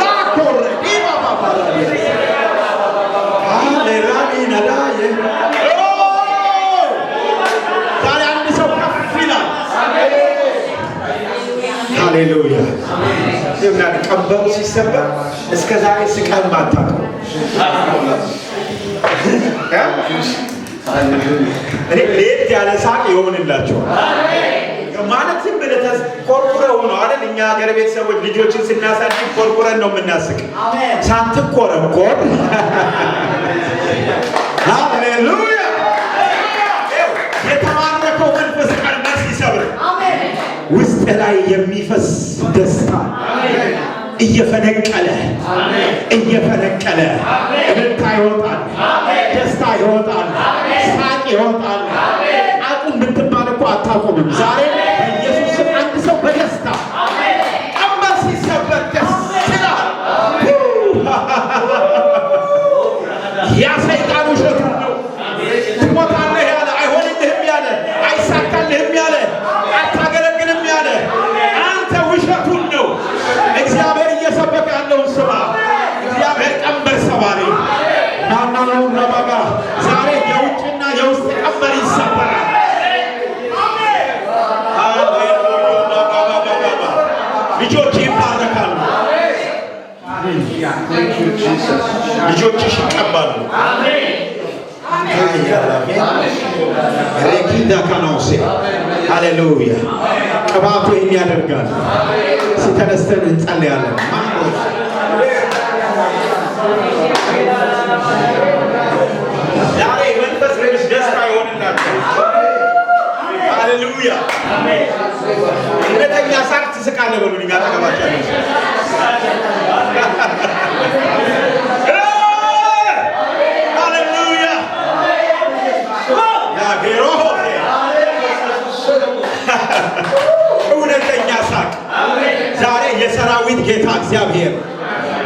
ላኮረ ዲባ ባባራ ያሴ አሌራኒ ነዳየ። ዛሬ አንድ ሰው ከፍ ይላል። ሃሌሉያ። ይምናል ቀንበሩ ሲሰበር እስከ ዛሬ ስቀህ ማታውቀው። እኔ ለየት ያለ ሳቅ ይሆንላቸዋል። ማለት ዝም ብለህ ኮርኩረው ነው አይደል? እኛ ሀገር ቤት ሰዎች ልጆችን ስናሳድግ ኮርኩረን ነው የምናስቅ። ሳትኮረኮር፣ ሃሌሉያ! የተባረከው መንፈስ ቀንበር ሲሰብር ውስጥ ላይ የሚፈስ ደስታ እየፈነቀለ እየፈነቀለ እልልታ ይወጣል፣ ደስታ ይወጣል፣ ሳቅ ይወጣል። አቁም ብትባል እኮ አታቆምም። ዛሬ በኢየሱስ ስም አንድ ሰው በደስታ ቀንበር ሲሰበር ደስ ይላል። ያ ሰይጣን ውሸቱን ነው። ትሞታለህ ያለ፣ አይሆንልህም ያለ፣ አይሳካልህም ያለ፣ አታገለግልም ያለ አንተ ውሸቱን ነው። እግዚአብሔር እየሰበከ ያለውን ስማ። እግዚአብሔር ቀንበር ሰባሪ ናናናው ረባጋ ዛሬ የውጭና የውስጥ ቀንበር ይሰበራል። ልጆች ይባረካሉ። Thank you, Jesus. ልጆችሽ ይቀባሉ። ሬኪዳ ካናውሴ። ሃሌሉያ። ቅባቱ ይህን ያደርጋል። ሲተነስተን እንጸልያለን። ማኖስ ዛሬ መንፈስ ቅዱስ ደስታ ይሆንላችሁ። ሃሌሉያ። እውነተኛ ሳቅ ትስቃለህ በሉኝ። አጠገባቸው ያለው ሰው። ሃሌሉያ። ያጌሮ እውነተኛ ሳቅ። ዛሬ የሰራዊት ጌታ እግዚአብሔር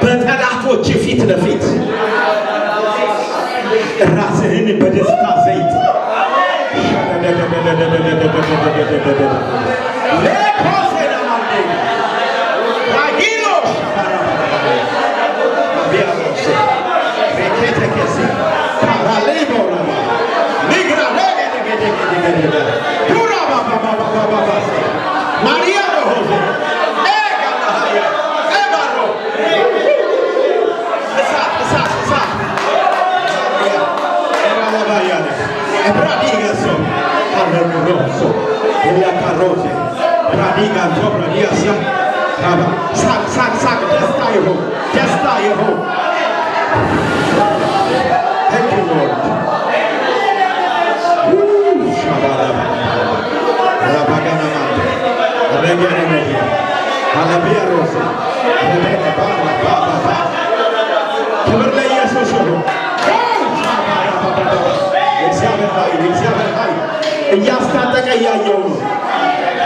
በጠላቶች ፊት ለፊት ራስህን በደስታ ዘይት ሌኮሴናማንዴ ራጊሎ ቢያሮሴ ሬኬቴኬሴ ካራሌቦራባ ኒግራ ሌጌዴጌዴጌዴጌዴ ዱራባባባባባባሴ ማሪያ ሮሆዜ ኤጋናሃያ ኤባሮ እሳት እሳት እሳት ኤብራዲጋሶ አለግሮሶ ኤላካሮሴ ብራዲጋንቶ ብራዲያሳ ሳቅ ሳቅ ሳቅ፣ ደስታ ይሁን፣ ደስታ ይሁን። Thank you, Lord. Woo! Shabaraba. Rabaganamante. Regenemedia. Alabia Rosa. Rebene Barra Baba Ba. ክብር ለኢየሱስ ይሁን። የእግዚአብሔር ኃይል፣ የእግዚአብሔር ኃይል እያስታጠቀ እያየው ነው።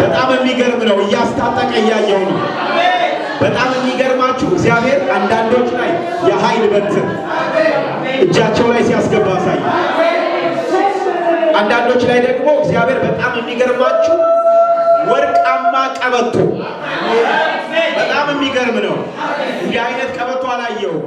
በጣም የሚገርም ነው። እያስታጠቀ እያየው ነው። በጣም የሚገርማችሁ እግዚአብሔር አንዳንዶች ላይ የኃይል በትር እጃቸው ላይ ሲያስገባ አሳየ። አንዳንዶች ላይ ደግሞ እግዚአብሔር በጣም የሚገርማችሁ ወርቃማ ቀበቶ፣ በጣም የሚገርም ነው። እንዲህ አይነት ቀበቶ አላየሁም።